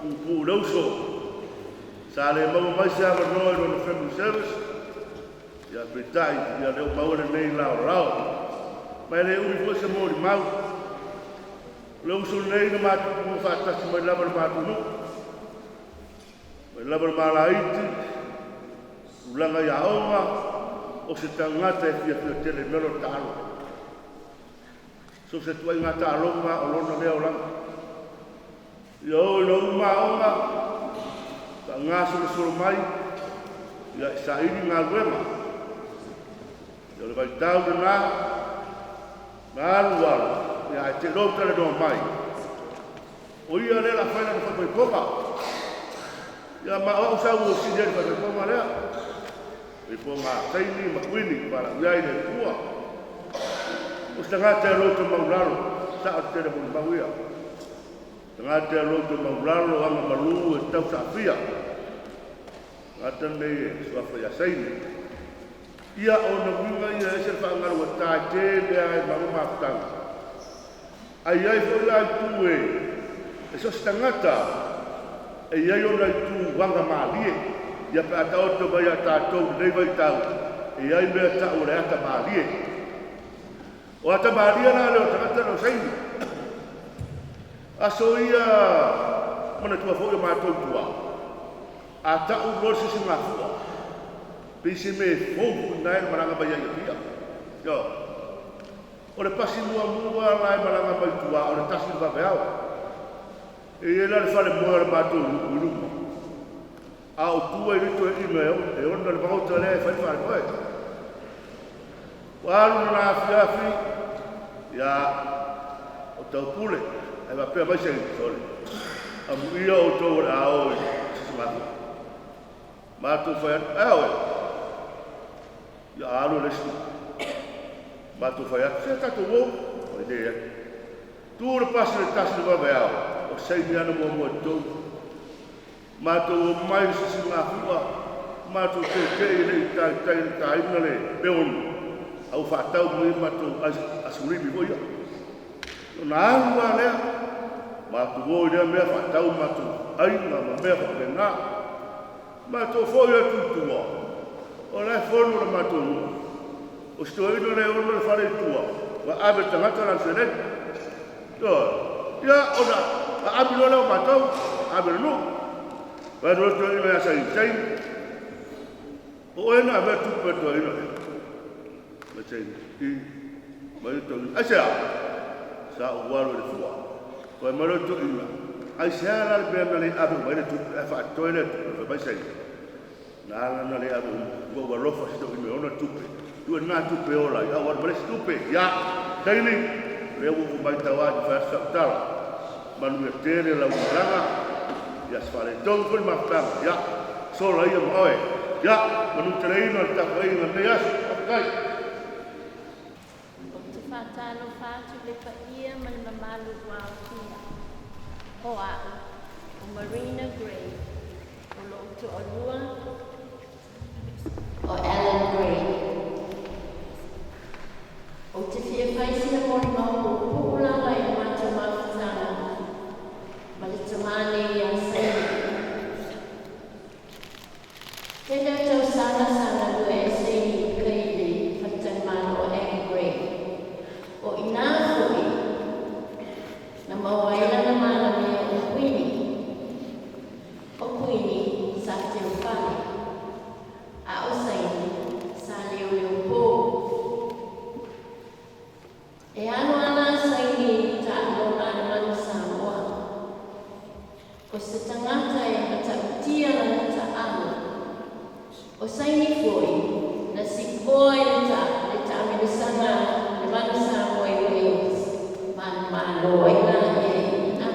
puupuu i le uso. Sa le maua mai se avanoa i lona family service, ia peitai, ia lea ua maua lenei laolao. Ma e le umi foi se molimau. O le uso lenei na matou faatasi mai lava i le matou nuu, mai lava le malaiti, tulaga i aoga, o se tagata e fiafia tele i mea o taalo. So se tuaiga taaloga o lona lea olaga. Ia o i lau uma aoga, faagasolosolo mai, ia i saili galuega. Ia o le vaitau lena, na alu alu, ia ae te lou talanoa mai. O ia lea la fai lana faipaipoga. Ia ma o au sau o sili ai le faipaipoga lea. Faipaipoga a Saini ma Kuini, palau iai le Atua. O se tagata e loto maulalo, sao te tele molimau ia. Tagata e loto maulalo, aga malu e tau saafia. Tagata lenei e suafa ia Saini. Ia o na uiga ia ese le faagalugatā e tele lava e malo mafutaga. Ai ai foi la itu e so se tagata e i ai ona itu aga malie. Ia pe a taoto mai ia tatou lenei vaitau, e i ai mea ta'u o le ata malie. O ata malie la lea o tagata na o Saini. Aso ia manatua foi o matou tua. A ta'u loa le sisigafua. Pei se mea e fou foi lena e na malaga mai ai i Apia. Ioe. O le pasi muamua la e malaga mai tua o le 1 i le vaveao. E i ai la le falemoe o le matou nuu i luma. A o tua i le toeaina e ona le maota lea e fai le falemoe. Ua alu lona afiafi, ia, o taupule, ae faapea mai se sole, amuia outou o le a o i Sisigafua. Matou fai atu, ae a oe? Ia alu le isi. Matou fai atu, se tatou o, oi leai. Tu le pasi le 1 i le vaveao, o Saini ana muamua i totonu. Matou o mai i le sisigafua, matou tetee i le i taitai le taina le meonu, a ua faatau mai matou asulimi foi ia. Ona alu lava lea, matou o i lea mea faatau matou aiga ma mea faapena. Matou foi atu i tua, o la e fono le matou nuu. O si toeaina lea e ona le fale i tua, ua ave le tagata lana seleni. Ioe. Ia, ona aami loa lea o matou, ave i le nuu. Fai atu loa le toeaina ia Saini, Saini, o oe na avea tupe a le toeaina lea. Mai Saini, i, mai le toeaina, aisea? Sa ou alu i le fua. Fai mai loa le toeaina, aisea la le mea na le ave uma ai le tupe ae faatoe lea tupe? Fai mai Saini, na ala na le ave uma, ua ou alofa i si toeaina e ona tupe. Tuu e lena tupe e ola ai, a ua alu ma le isi tupe. Ia, Saini, o lea ua ou matau atu fai atu sau tala. Manuia tele lau malaga, ia se faaletonu foi le mafutaga. Ia, sola ia ma oe. Ia, manuteleina le tapuaiga i lenei aso. Faafetai. Ou te faatalofa atu i le paia ma le mamalu ua aofia. O au, o Marina Gray, o lou toalua, o Alan Gray. Ou te fia fai sina molimau puupuu lava i le matou mafutaga ma le tama nei ia Saini. Tele o tausaga sa galue ai Saini i uka i le faletalimalo o Aggie Grey. O i ina foi na maua ai lana malamia o Kuini. O Kuini sa teufale, a o Saini sa leoleopō. E alu ana a Saini i taaloga a le Manu Samoa. O se tagata e matautia lana taalo. O Saini foi na sikoa i le le taamilosaga a le Manu Samoa i Wales, manumalo ai laia i ina.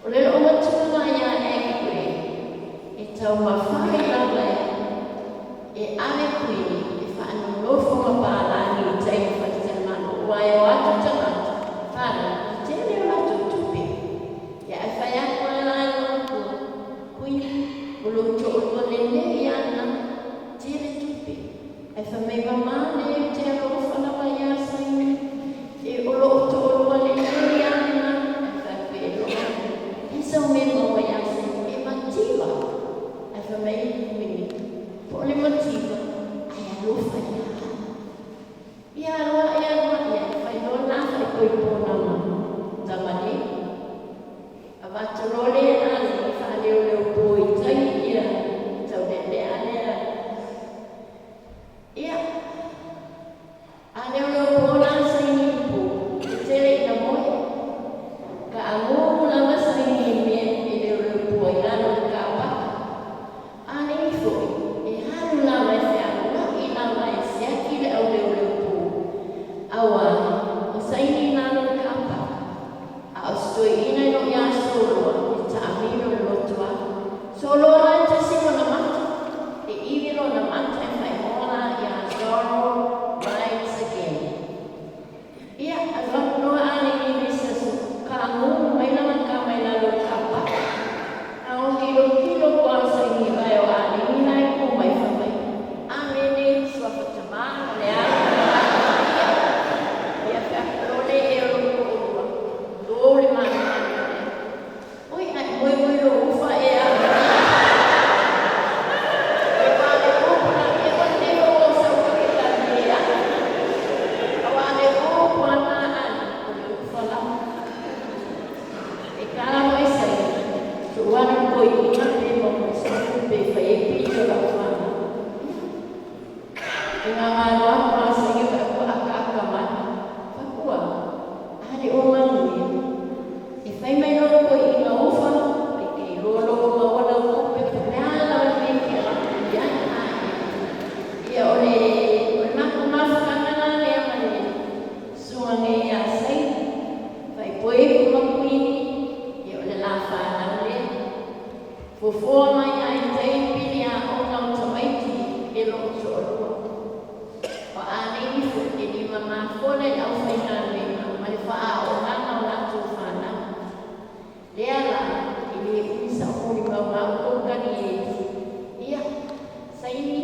O le loomatua la ia Aggie Grey, e taumafai lava e ave Kuini e faanonofo ma palagi i tai i le faletalimalo, aua e o atu tagata palagi, e tele o latou tupe. Ia ae fai atu lava la e loomatua, Kuini, o lou toalua lelei lava lena, tele tupe. Ae fai mai, mamā nei ou te alofa lava iā Saini, e o lou toalua lelei lava lena. Ae fai atu e loo, e sau mea maua iā Saini, e mativa. Ae fai mai Kuini, po o le mativa, ae alofa ia au. Ia alu aʻe alu aʻe, ae fai loa la faaipoipona ma tamalii. Avatu loa lea alii faaleoleopo i tai ia taulealea lea. Ia, a leoleopo la Saini i po, e tele ina moe. Kaagu lava Saini i mea e leoleopo ai lalo o le kapaka. A nei foi, e alu lava e fealuai lava e siaki le au leoleopo, auā o Saini i lalo o le kapaka, a o si toeaina e loʻi a soloa e taamilo i le lotoa. Soloa la e tasi lona mata, e ivi lona mata e faaigoa la ia Zorro Rides Again. Ia, alu atu loa Alegi i le isi aso, kaagu mai lana kama i lalo o le kapaka. A o kilokilo koa Saini vae o Alegi la e kū mai fai mai, Amene, suafa Tamā ma le Alo ma le Agaga Paia. Ia fai atu loa lea e o lou toalua, lou le manumanu lea. Oi, ae moemoe lou ufa ea. E wā le upu la ia ua leva ua sau ke ka lea. Auā le upu a nā ali, o le ufa lava. E kala mo e sai, soo anu koi ina pe mo mo sa pe fai e pili o lau whana. E ngā ngā loa pa sa ia ka kua aka aka mai. Fakua, ale o manuia. E fai mai loa koe i ngā ufa, ai kei lolo ma wala upe po le ala o le mea ke ala i ai a ia o le mako mafutanga la lea ma le suaga ia Saini. Faaipoipo ma Kuini, ia o le la fanau lea. Fofoa mai ai tai pili aoga o tamaiti e loo toalua. O Alegi foi e lima mafola i le aufaigaluega ma le faaaogaga o latou fanau. Lea la, e le umi sau molimau a outou kali e. Ia, Saini,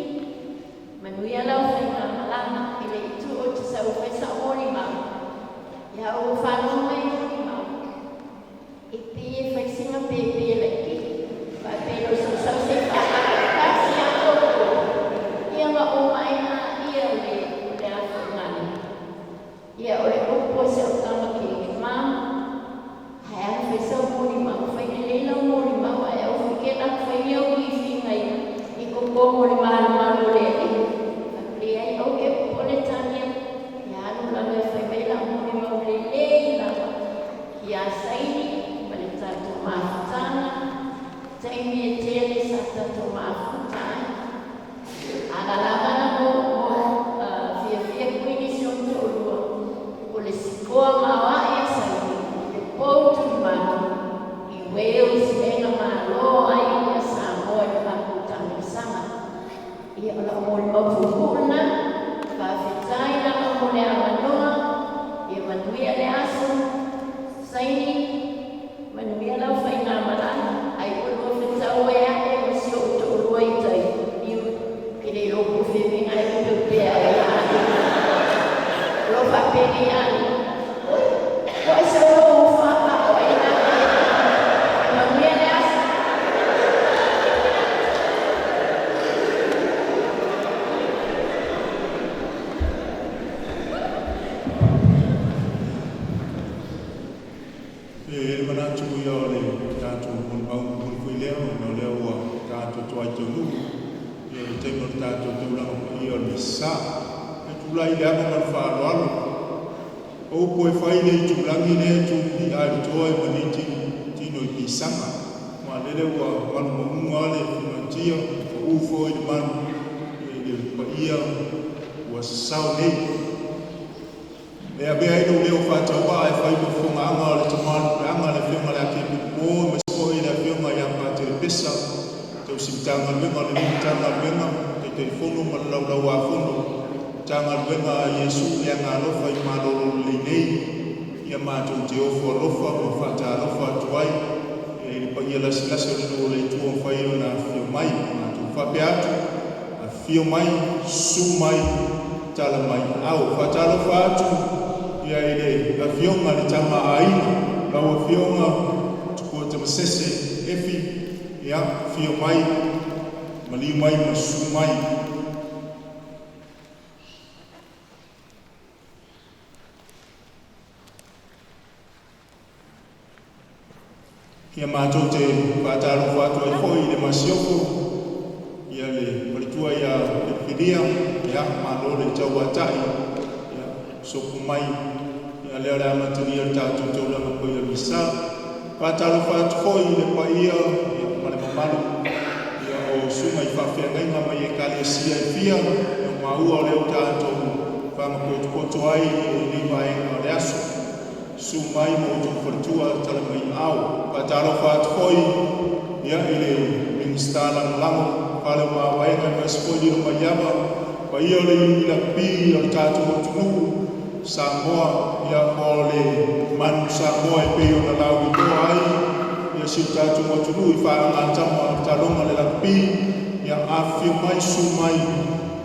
manuia lau faigamalaga e le i tuu ou te sau e fai sau molimau. Ia ou faalogo mai i molimau, e pei e fai sina pēpē laitiiti, faapei o sausau se i faaakatasi a outou, ia ma ou vaai laia o le o le a foi gale. Ia o le upu a si au tama keiki, Mom, ae a fai sau molimau, fai lelei lau molimau ae au foi ke la fai ni au lifiga i koko mo le malumalu o le alii. Fai leai, au ke popole Tania, ia alu lava e fai mai lau molimau lelei lava ia Saini ma le tatou mafutaga, taimi e tele sa tatou mafuta ai. Ala lava na mo mo fiafia Kuini si ou toalua, o le sikoa maoaʻe a Saini i le pou tulimanu i Wales lea na malo ai ia Samoa i le matou taamilosaga. Ia o lau molimau puupuu lena, faafetai lava mo le avanoa, ia manuia le aso. Saini, manuia lau faigamalaga, ai ua lua fetau ai aʻe ma si ou toalua i tai, i e le iloa po o fea mea e upeupea ai a o lo o faapenei ali. Oi, po o se olo ufa a o ai la. Manuia le aso. taimi o le tatou taulaga paia o le Misa. E tulai i le ava ma le faaaloalo, o upu e fai le itulagi lea e tuli'a i le toa e maniti tino i pisaga. Ma lele ua malumaunu le fugatia, pa'u foi le manu i le paia ua sasao nei. E avea ai lou leo faatauvaa e fai ma fofogaaga o le Tama o le Puleaga, le Afioga i le Akepikipo, aemaise foi le Afioga ia Patele Pesa, tausi Matagaluega o lenei Matagaluega, Taitaifono ma le Laulau-a-Fono, Matagaluega a Iesu le Agaalofa i malolo lelei nei. Ia matou te ofo alofa ma faatalofa atu ai i le paia lasilasi o le nuu o le Atua ua mafai ona afifio mai. Matou faapea atu: afifio mai, susu mai, tala mai au. Faatalofa atu ia i le Afioga i le Tama a Aiga, lau Afioga Tupua Tamasese Efi, ia afio mai, maliu mai ma susu mai. Ia matou te faatalofa atu ai foi i le Masiofo, ia le faletua ia Filifilia, ia malo le tauata'i, ia sopo mai, ia lea o le amatalia o le tatou taulaga paia o le Misa. Faatalofa atu foi i le paia ia ma le mamalu ia o susuga i faafeagaiga mai Ekalesia e fia, ia maua o lea ua tatou fagapotopoto ai i lenei vaega o le aso. Susu mai ma outou faletua, tala mai aao. Faatalofa atu foi ia i le Minisita Lagolago Fale o Mavaega aemaise foi Lilomaiava, paia o le iuni lakapi o le tatou atunuu Samoa, ia mo le Manu Samoa e pei ona lauiloa ai ia si o tatou atunuu i faaagatama o le taaloga o le lakapi. Ia afifio mai, susu mai,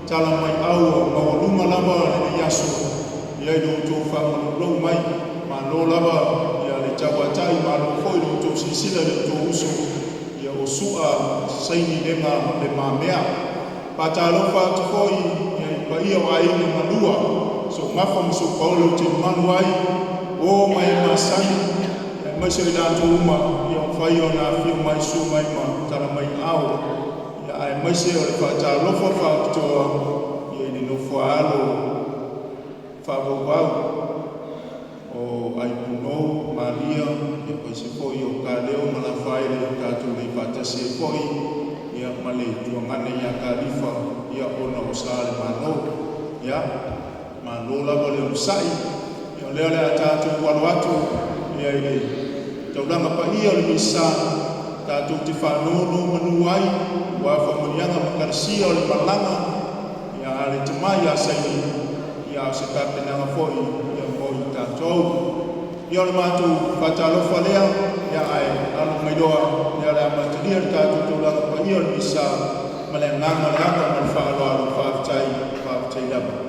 tala mai au maualuga lava lenei aso ia i lo outou faamaloulou mai. Malo lava ia le tauata'i, malo foi lo outou silasila i le tou uso ia o Su'a Saini Lega Le Mamea. Faatalofa atu foi ia i paia o aiga ma lua, Sogafa ma Sopaolo ou te mamalu ai, o ma e masani, aemaise o i latou uma ia ua mafai ona afifio mai, susu mai ma tala mai aao. Ia aemaise o le faatalofa faapitoa ia i le nofo a alo faavauvau o Aipunou, Malia, ia aemaise foi o Kaleo ma Lafaele ua tatou le faatasi ai foi ia ma le tuagane ia Kalifa ia ona o sa o le Malo. Ia malo lava le onosai. Ia o lea o le a tatou alo atu ia i le taulaga paia o le Misa tatou te faanonomanu ai aua faamanuiaga ma kalasia o le malaga ia a le tama ia Saini, ia a o se tapenaga foi ia mo i tatou. Ia o le matou faatalofa lea, ia ae alo mai loa lea o le a amatalia le tatou taulaga paia o le Misa ma le agaga o le ava ma le faaaloalo. Faafetai, faafetai lava.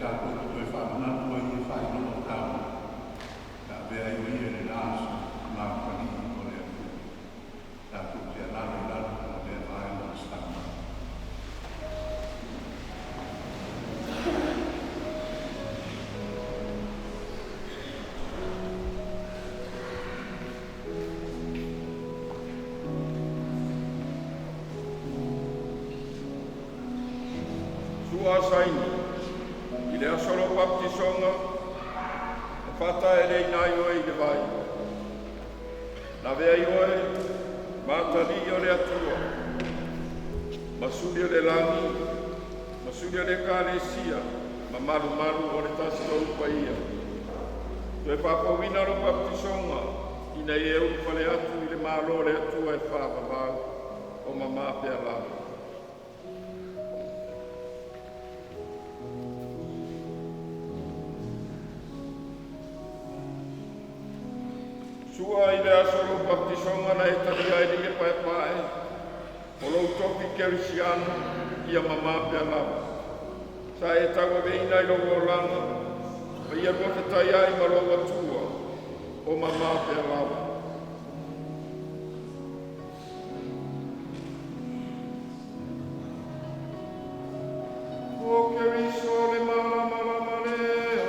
Tatou te toe faamanatu ai ia faailoga taua na avea ai o ia i lena aso ma Ufalii o le Atua. Tatou te alaala i lalo o lea vaega o le Satama. Sua saini i le aso o lou papatisoga na faataeleina ai oe i le vai. Na avea ai oe ma atalii o le Atua, ma suli o le lagi, ma suli o le Ekalesia, ma malumalu o le Tasitolu paia. Toe faafouina lou papatisoga ina ia e ulufale atu i le Malo o le Atua e faavavau o mamā pea lava. Sua i le aso o lou papatisoga na e talia ai le ie paepae o lou tofi kerisiano ia mamā pea lava. Sa e tauaveina i lou olaga ma ia luafetai ai ma lou Atua o mamā pea lava. O Keriso le malamalama lea.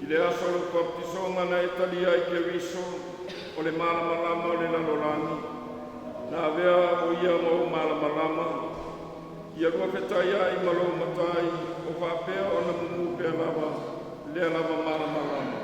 I le aso o lou papatisoga na e talia ai Keriso o le malamalama o le lalolagi, na avea o ia ma ou malamalama, ia luafetai ai ma lou Matai o faapea ona mumu pea lava lea lava malamalama.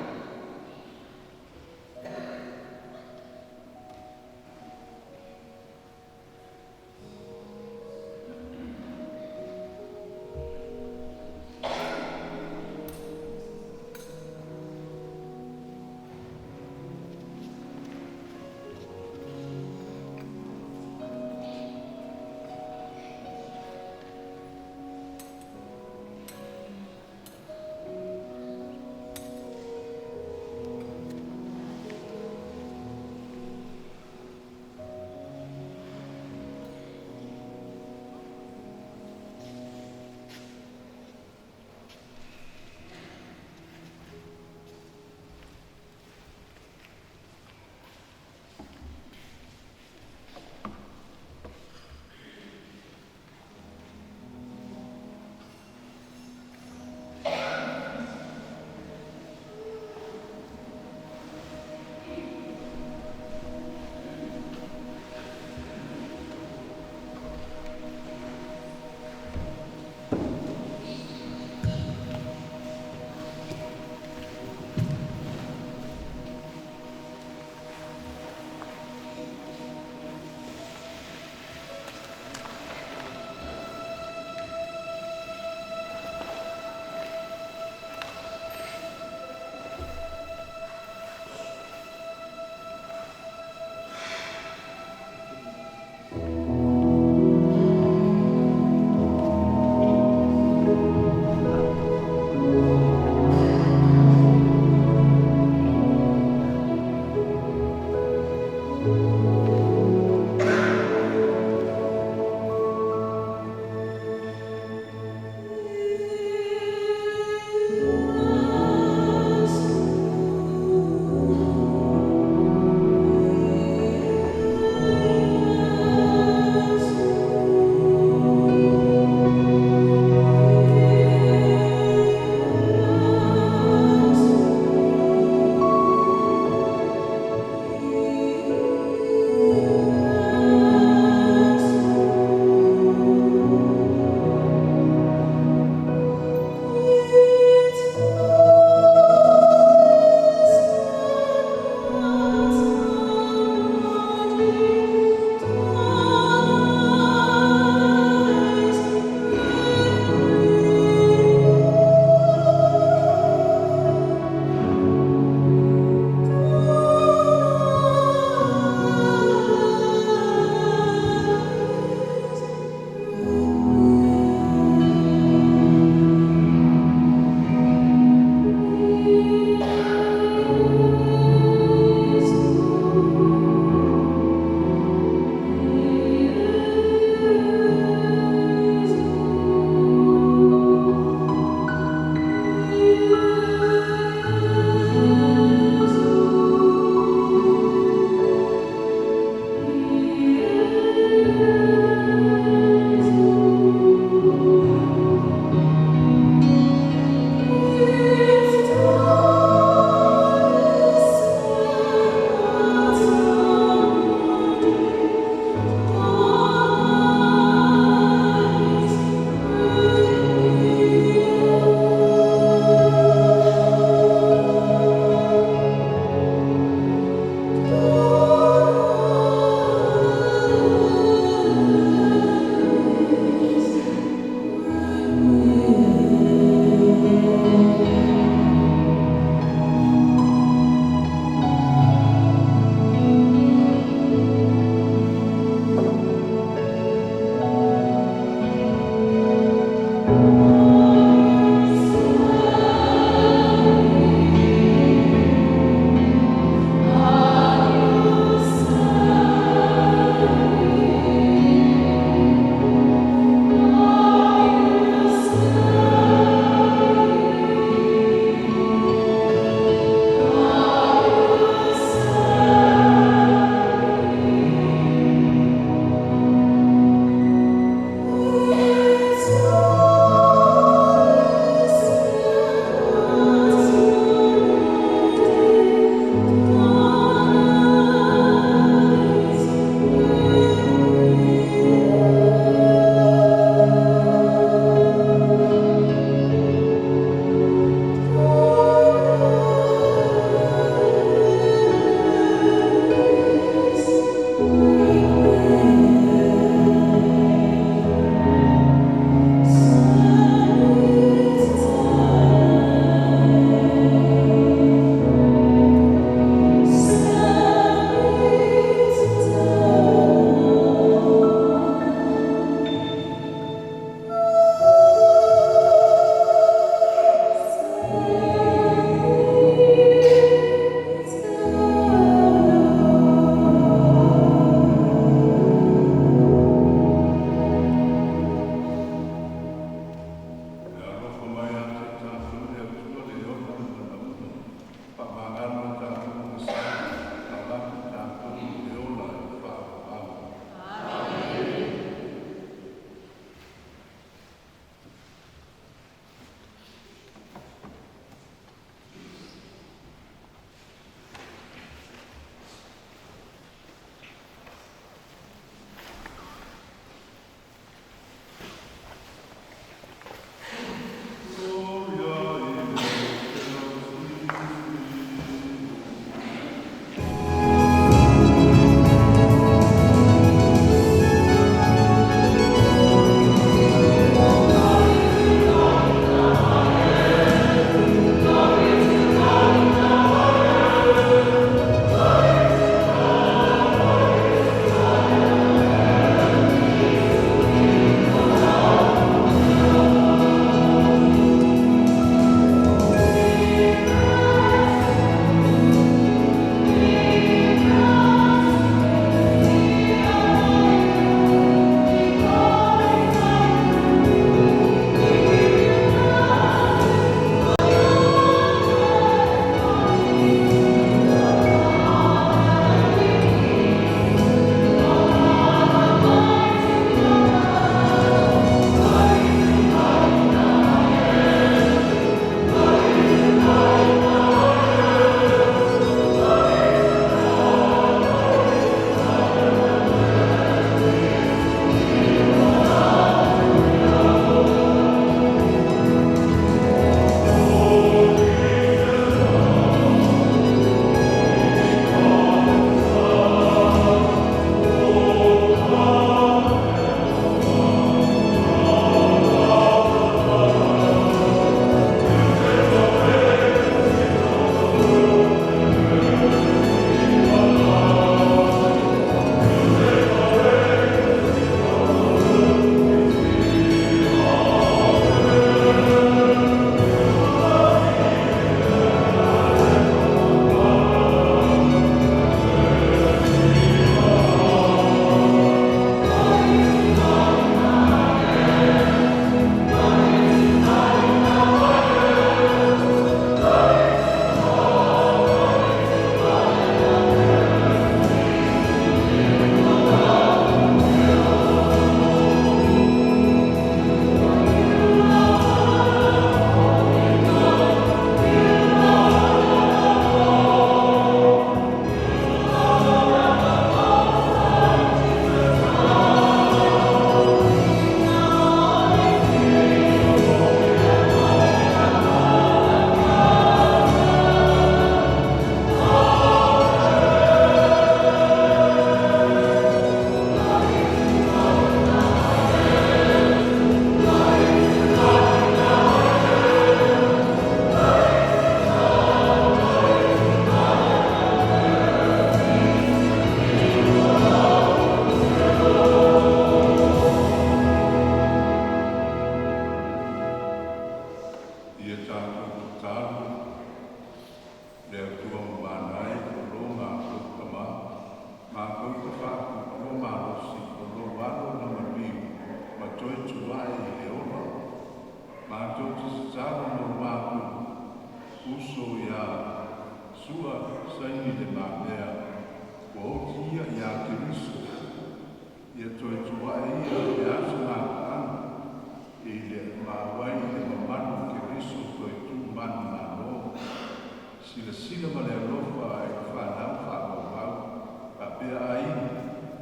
Aiga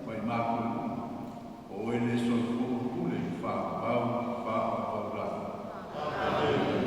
ma i matou uma, o Oe le soifua ma pule i le faavavau faavavau lava. Amene.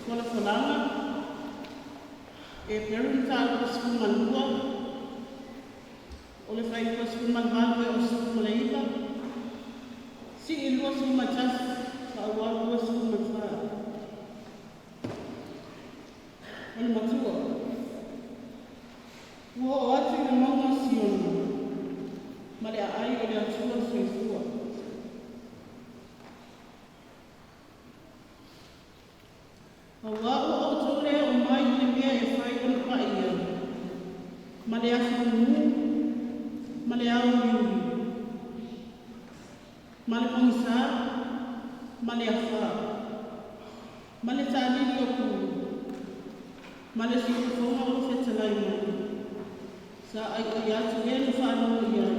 Folafolaga, Eperu mataupu 12, o le fuaiupu 18 e o 19, si'i 21, fa'aauau 24. O le matua. Ua oo atu i le mauga o Siona, ma le aai o le Atua soifua. Auā ua outou le oo mai i le mea e fai ona paia, ma le afi mumū, ma le ao uliuli, ma le pogisā, ma le afā, ma le ta'alili o pulu, ma le siufofoga o le fetalai mai, sa aioi atu e na faalogo i ai,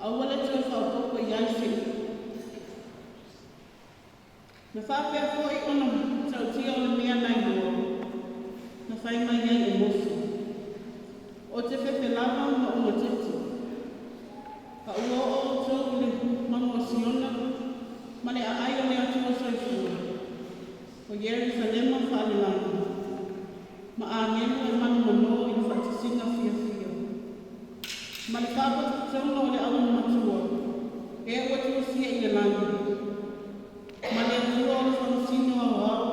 aua le toe faaopoopo i ai se upu. Na faapea fo'i ona ta'utia o le mea na iloa, na fai mai ai e Mose, o te fefe lava ma ugatete. A ua oo outou i le mauga o Siona, ma le aai o le Atua soifua, o Ierusalema fa'alelagi, ma agelu e manumanō i le fa'atasiga fiafia, ma le fa'apotopotoga o le aumatua, e ua tuasia i le lagi, ma le Atua o le faamasino aoao,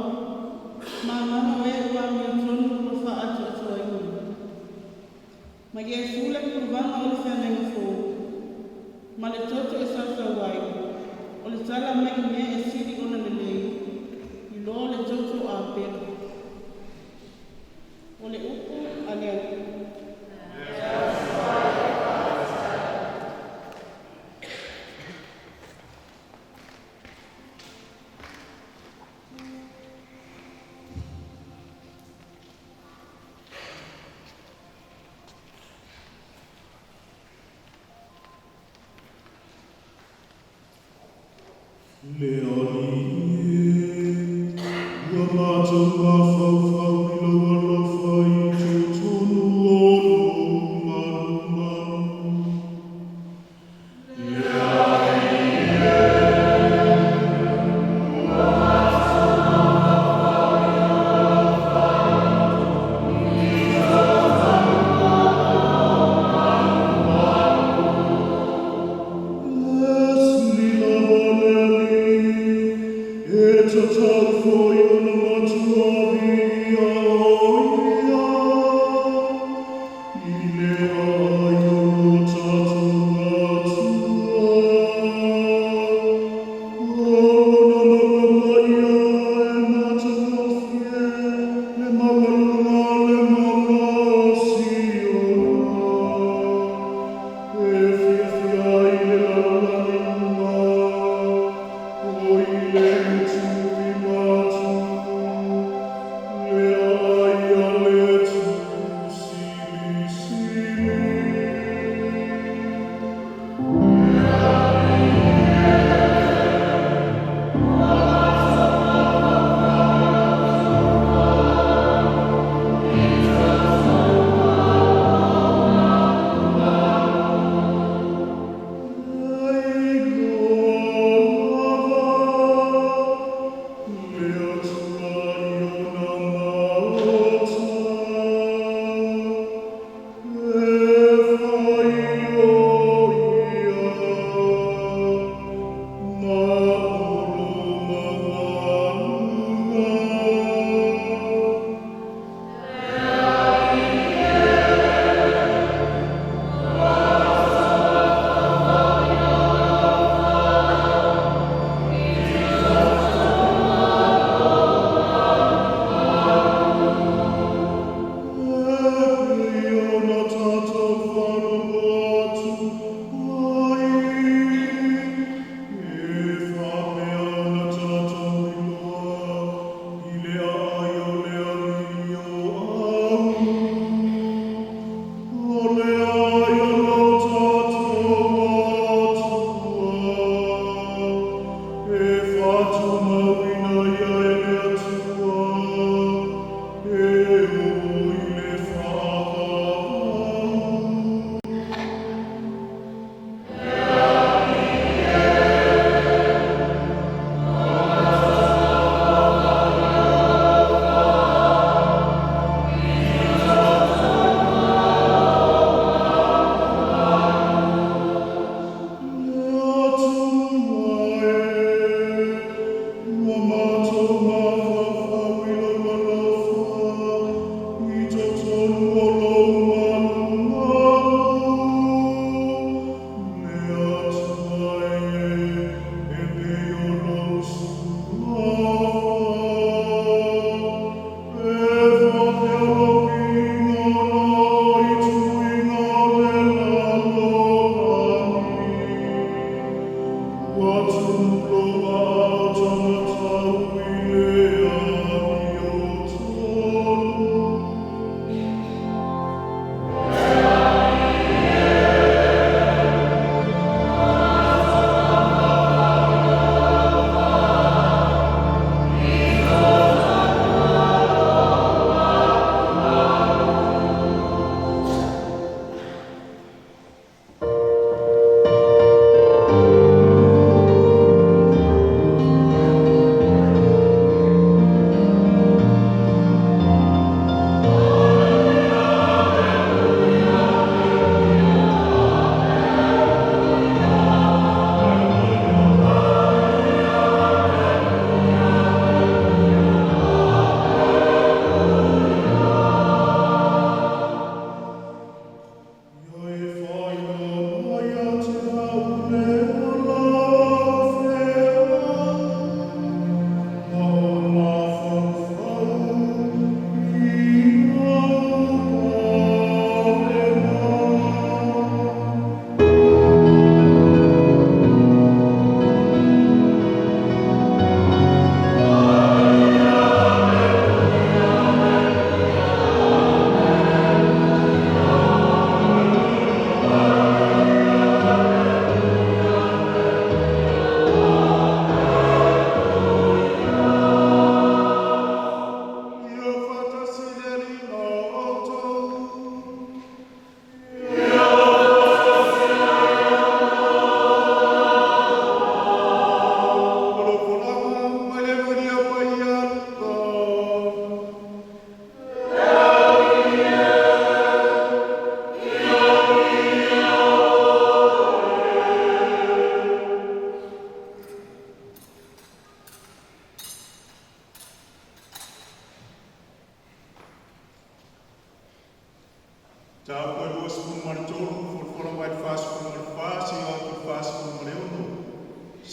ma agaga o e ua amiotonu ua fa'atoatoaina, ma Iesu le puluvaga o le feagaiga fou, ma le toto e sausau ai, o le tala mai i mea e sili ona lelei, i lo le toto o Apela. O le upu a le Alii. Le Alii e, ua matou mafaufau i lou alofa i totonu o lou malumalu. Le Alii e, ua matou mafaufau i lou alofa i totonu o lou malumalu. Le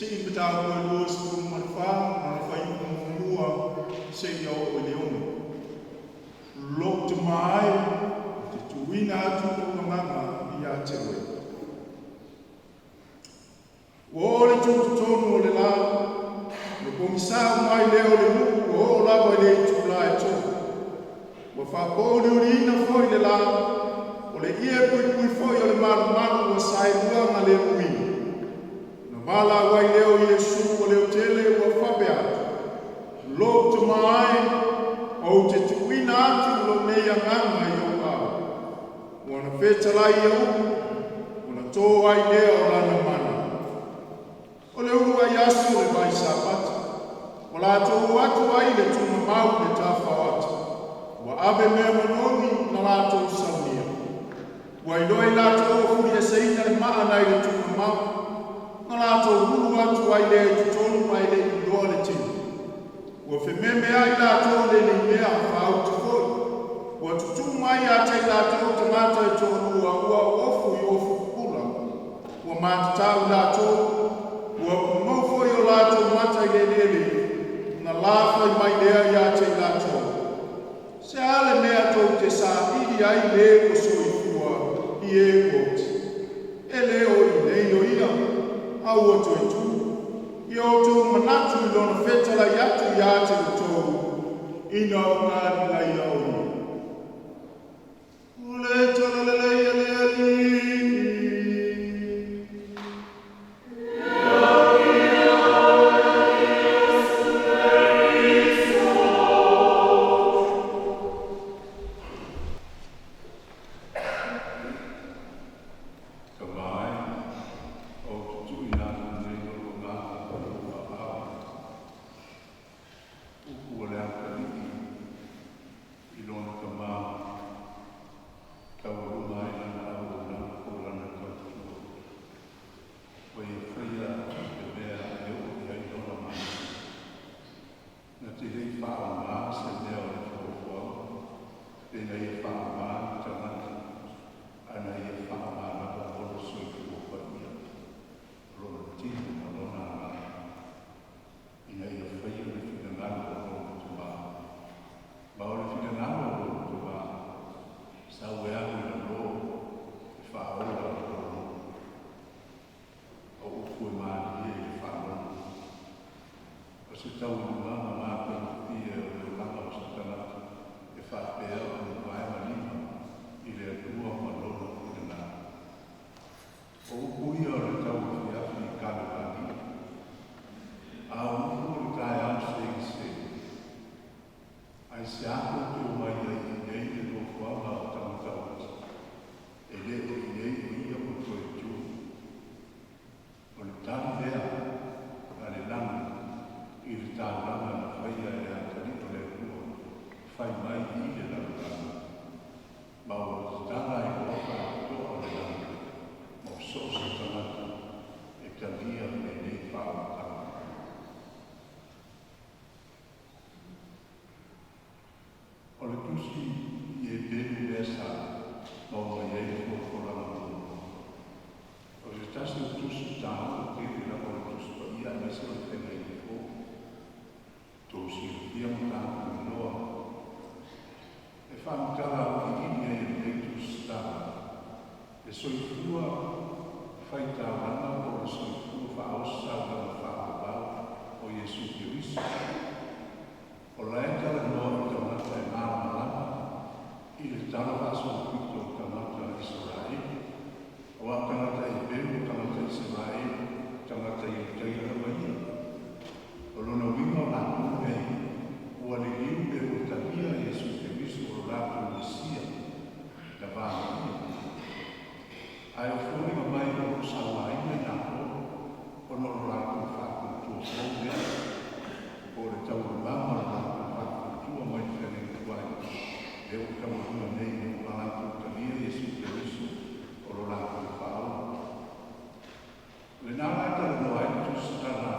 Seia mataupu e 24 ma le fuaiupu muamua seia oo i le 6. Lou Tamā e, ou te tuuina atu lou agaga ia te oe. Ua oo le tutotonu o le la, ona pogisa uma ai lea o le nuu ua oo lava i le itulā e 3. Ua faapouliuliina foi le la, o le ie puipui foi o le malumalu ua saelua galemuina. Ona valaau ai lea o Iesu ua leotele ua faapea atu, “Lou Tamā e, ou te tuuina atu lou nei agaga i ou aao.” Ua na fetalai ia upu, ona to ai lea o lana mana. O le uluai aso o le vai Sapati, ua latou o atu ai i le tugamau i le tafao ata, ua ave mea manogi na latou saunia. Ua iloa e i latou ua fulieseina le maa nai le tugamau, na latou ulu atu ai lea i totonu ae le i iloa le tino. Ua fememeai latou i lenei mea, faauta foi. Ua tutuu mai ia te i latou tagata e toalua ua ofu i ofu pupula. Ua matatau i latou, ua pumou foi o latou mata i le eleele, ona lafai mai lea ia te i latou, “Se a le mea tou te saili ai le ua soifua i e ua oti? E le o i inei o ia, a ua toe tu. Ia outou manatu i lona fetalai atu ia te outou ina o Galilaia o ia.” O le Tala lelei a le Alii. Tamā e, ou te tuuina atu nei lou agaga i lou aao. Upu a le Atalii i lona tama, taualuga ai lana auaunaga po o lana tautua, ua ia faia le mea e oo i ai lona malosi. Na te le i faaaoga se mea o le foafoaga, pe na ia faaaoga le tagata, a na ia faaaoga lava mo le soifua paia, lona tino ma lona agaga, ina ia faia le finagalo o lona Tamā. Ma o le finagalo o lona Tamā, sau e alu i lalo e faaola lona nuu. O upu e malie i le faalogo. O se taualumaga matagofie o le olaga o se tagata e faapea ona vae ma lima i le Atua ma lona finagalo. O upu ia o le tauafiafi i Kalevali, a o upu o le taeao segisegi. Aisea tou te omai ai i inei i le nofoaga o tagata oti? E le o i inei o ia ua toe tu. O le tali lea a le lagi i le taulaga na faia e le Atalii o le Atua fai mai i le lalolagi, ma ua tatala ai loa faapitoa o le lagi mo so o se tagata e talia lenei faaolataga. O le tusi i Eperu lea sa maua mai ai le folafolaga muamua. O se tasi o tusi taua tele lava o le Tusi Paia aemaise o le Feagaiga Fou. Tou silafia ma tatou iloa e faamatala auiliili ai e lenei tusitala le soifua faitaulaga po o le soifua faaositaulaga faavavau o Iesu Keriso. O la e talanoa i tagata e malamalama i le tala faasolopito o tagata Isaraelu, aua o tagata Eperu o tagata Isaraelu, tagata Iutaia lava ia. O lona uiga o latou nei ua liliu pe ua talia Iesu Keriso o lo latou Mesia na vanoia. Ae o foliga mai o lo o sauaina i latou ona o lo latou faatuatua fou lea, po o le taualumaga o le latou faatuatua mai le feagaiga tuai, lea ua taualuga nei ina ua latou talia Iesu Keriso o lo latou Faaola. O lena la e talanoa ai le tusitala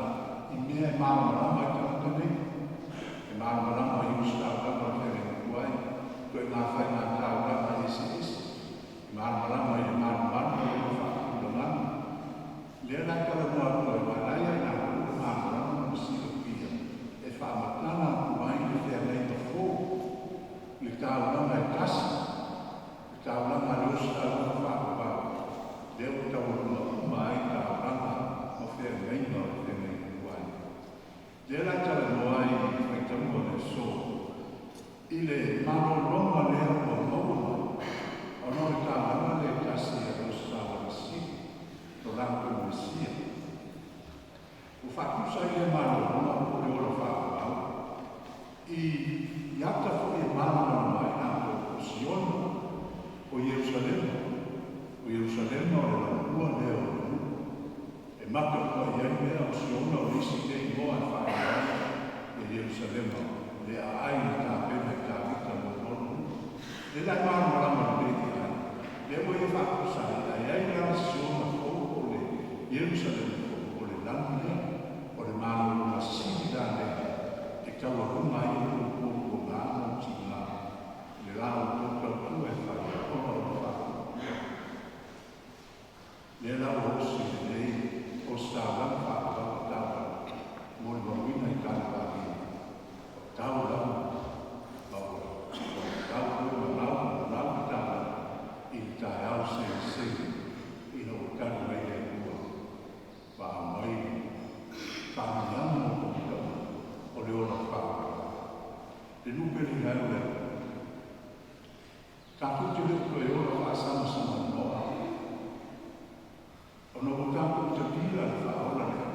i mea e malamalama ai tagata nei, e malamalama i ositaulaga o le feagaiga tuai, ituaiga faiga taulaga eseese, e malamalama i le malumalu ma lona. maka ua i ai mea o Siona o le isi lea igoa e faaigoa ai ia Ierusalema, le aai na tapena e Tavita mo lona nuu. O lea la e malamalama lelei i ai, lea ua ia faatusa ai, a i ai la le Siona fou po o le Ierusalema fou, o le lagi lea, o le malologa sili la lea e taualuga ai outou puapuaga ma utiga i le la outou tautua e fai ona o le faatuatua. Lea la ua osi lenei ositaulaga faavavau a taulaga molimauina i Kalevavine, ua tau lava ma ua tau foi ma lau ma lau le taulaga i le taeao segisegi ina ua tali mai le Atua ma aumai le faamanuiaga mo tagata uma o le ola faavavau. Le nuu pele i ai o le Atua. Tatou te le o toe ola faasamasama noa, ona ua tatou talia le faaola lea,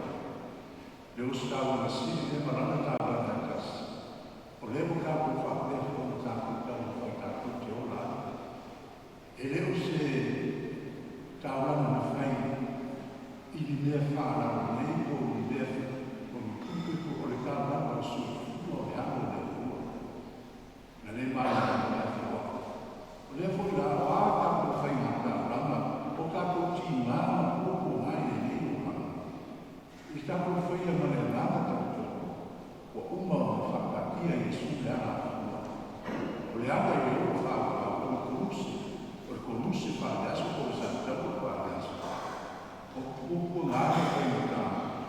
le ositaulaga sili lea ma lana taulaga e tasi. O lea ua tatou faapea foi ona tatou taumafai tatou te ola ai. E le o se taulaga na fai i ni mea faalalo nei po o ni mea o ni tupe po o le taulaga o le soifua o le alo o le Atua. Na le malamalama ai foi. O lea foi la o a tatou faiga taulaga o tatou tiga ma puapuaga i lenei olaga, i le tatou faia ma le agaga talitonu, ua uma ona faataatia Iesu le alafua. O le ala i le ola faavavau o le koluse, o le koluse faale-aso po o le Satutaua faale-aso. O puapuaga ma faigata,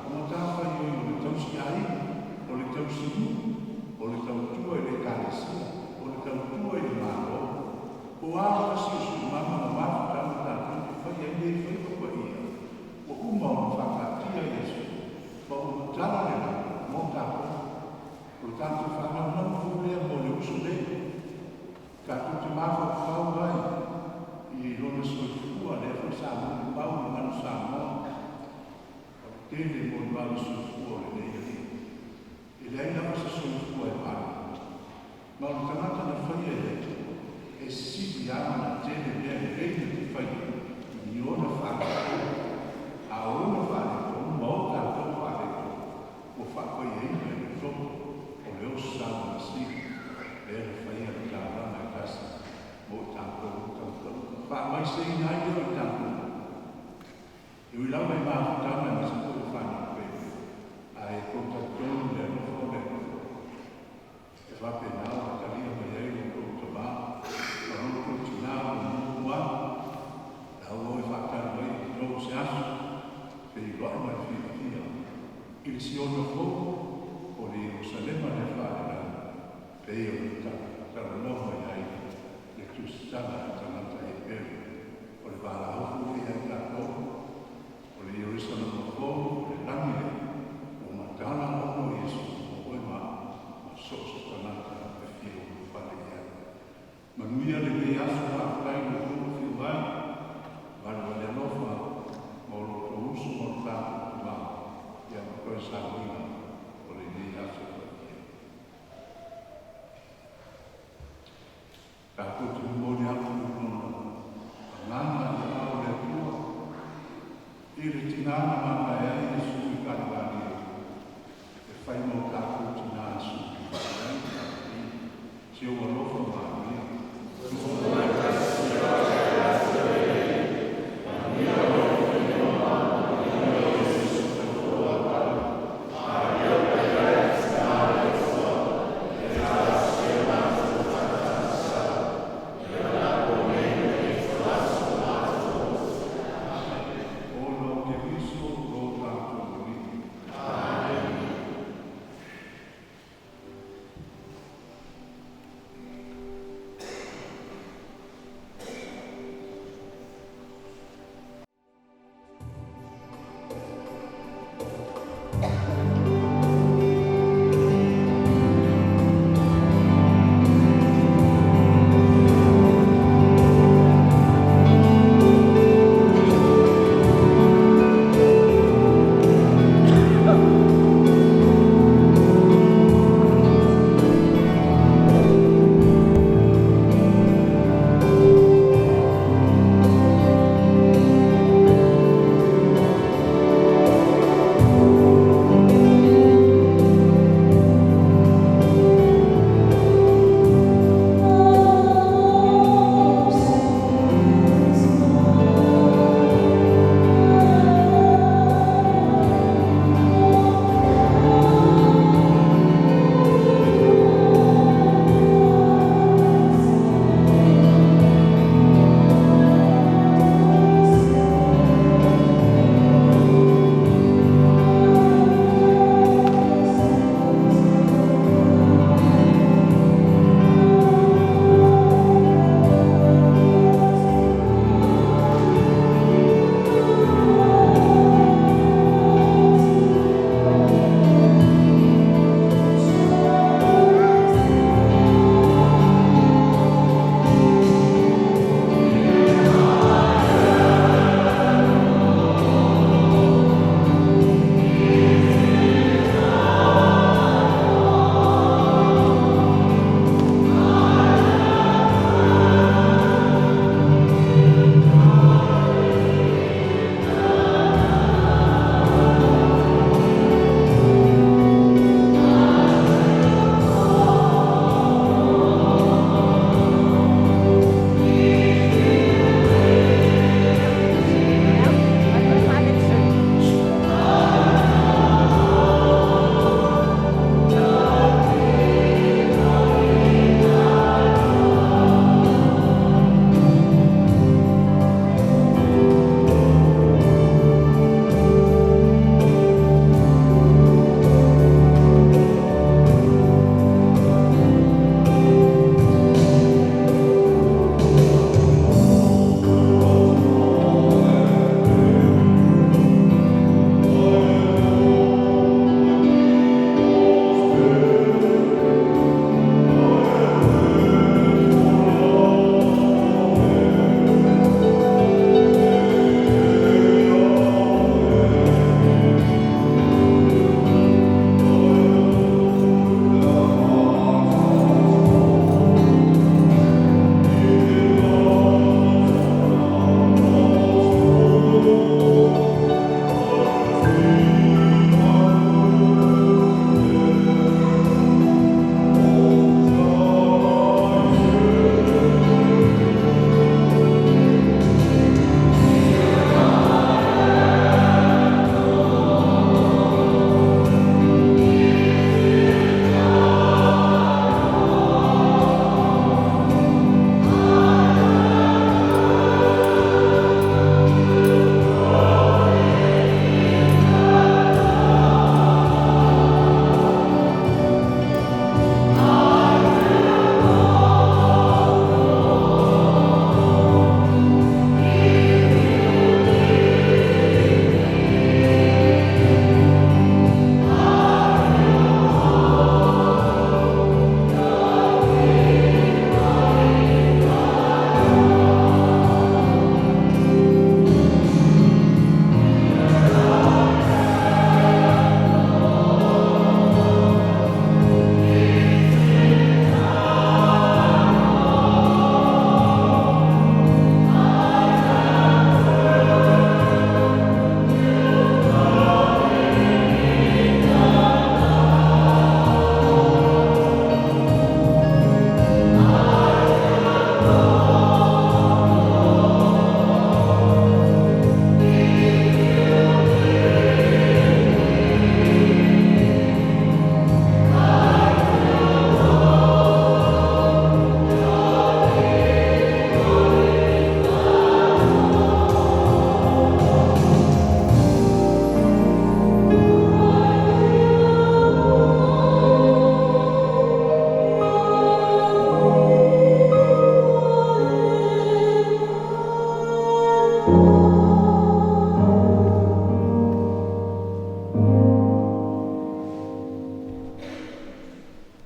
o matafaioi o le tausi aiga, o le tausi nuu, o le tautua i le Ekalesia, o le tautua i le Malo. Po o a lava siosiomaga ma mafutaga tatou te faia ai nei faiva paia, ua uma ona faataatia Iesu ma ua matala le lagi mo tatou. O le tatou faanaunau foi lea mo le uso nei. Tatou te mafaufau ai i lona soifua, lea foi sa molimau i Manu Samoa, o le tele molimau i soifua o lenei alii. E leai lava se soifua e pale, ma o le tagata na faia e le Atua, e sili lava ona tele mea lelei na te faia i ona faaletonu, a o ona faaletonu ma o tatou faaletonu ua faapaiaina i le toto o le ositaulaga sili lea na faia le taulaga e tasi mo i tatou tagata uma. Faamaiseina ai lea o i tatou uma. E ui lava i mafutaga aemaise foi o fanau pele, ae tou talitonu i le alofa o le Atua e faapena ona talia mai ai lo outou tamā ma lo outou tinā ua muamua atu, la ua o e faatali mai outou se aso feiloai ma le fiafia i le Siona fou o le Ierusalema lea faalelagi, pei ona talanoa mai ai le tusitaga a tagata Heperu. O le valaaufu lea ia i tatou, o le Ierusalema fou o le lagi lea, ua matala ona o Iesu mo oe ma au, ma so o se tagata e fia ulufale i ai. Manuia lenei aso, faafetai i lo outou afio mai, valevale alofa ma o lo outou uso ma lo tatou tamā ia ma toe sauniga o lenei aso paia. Tatou te momoli atu i lona agaga i aao o le Atua i le tinā na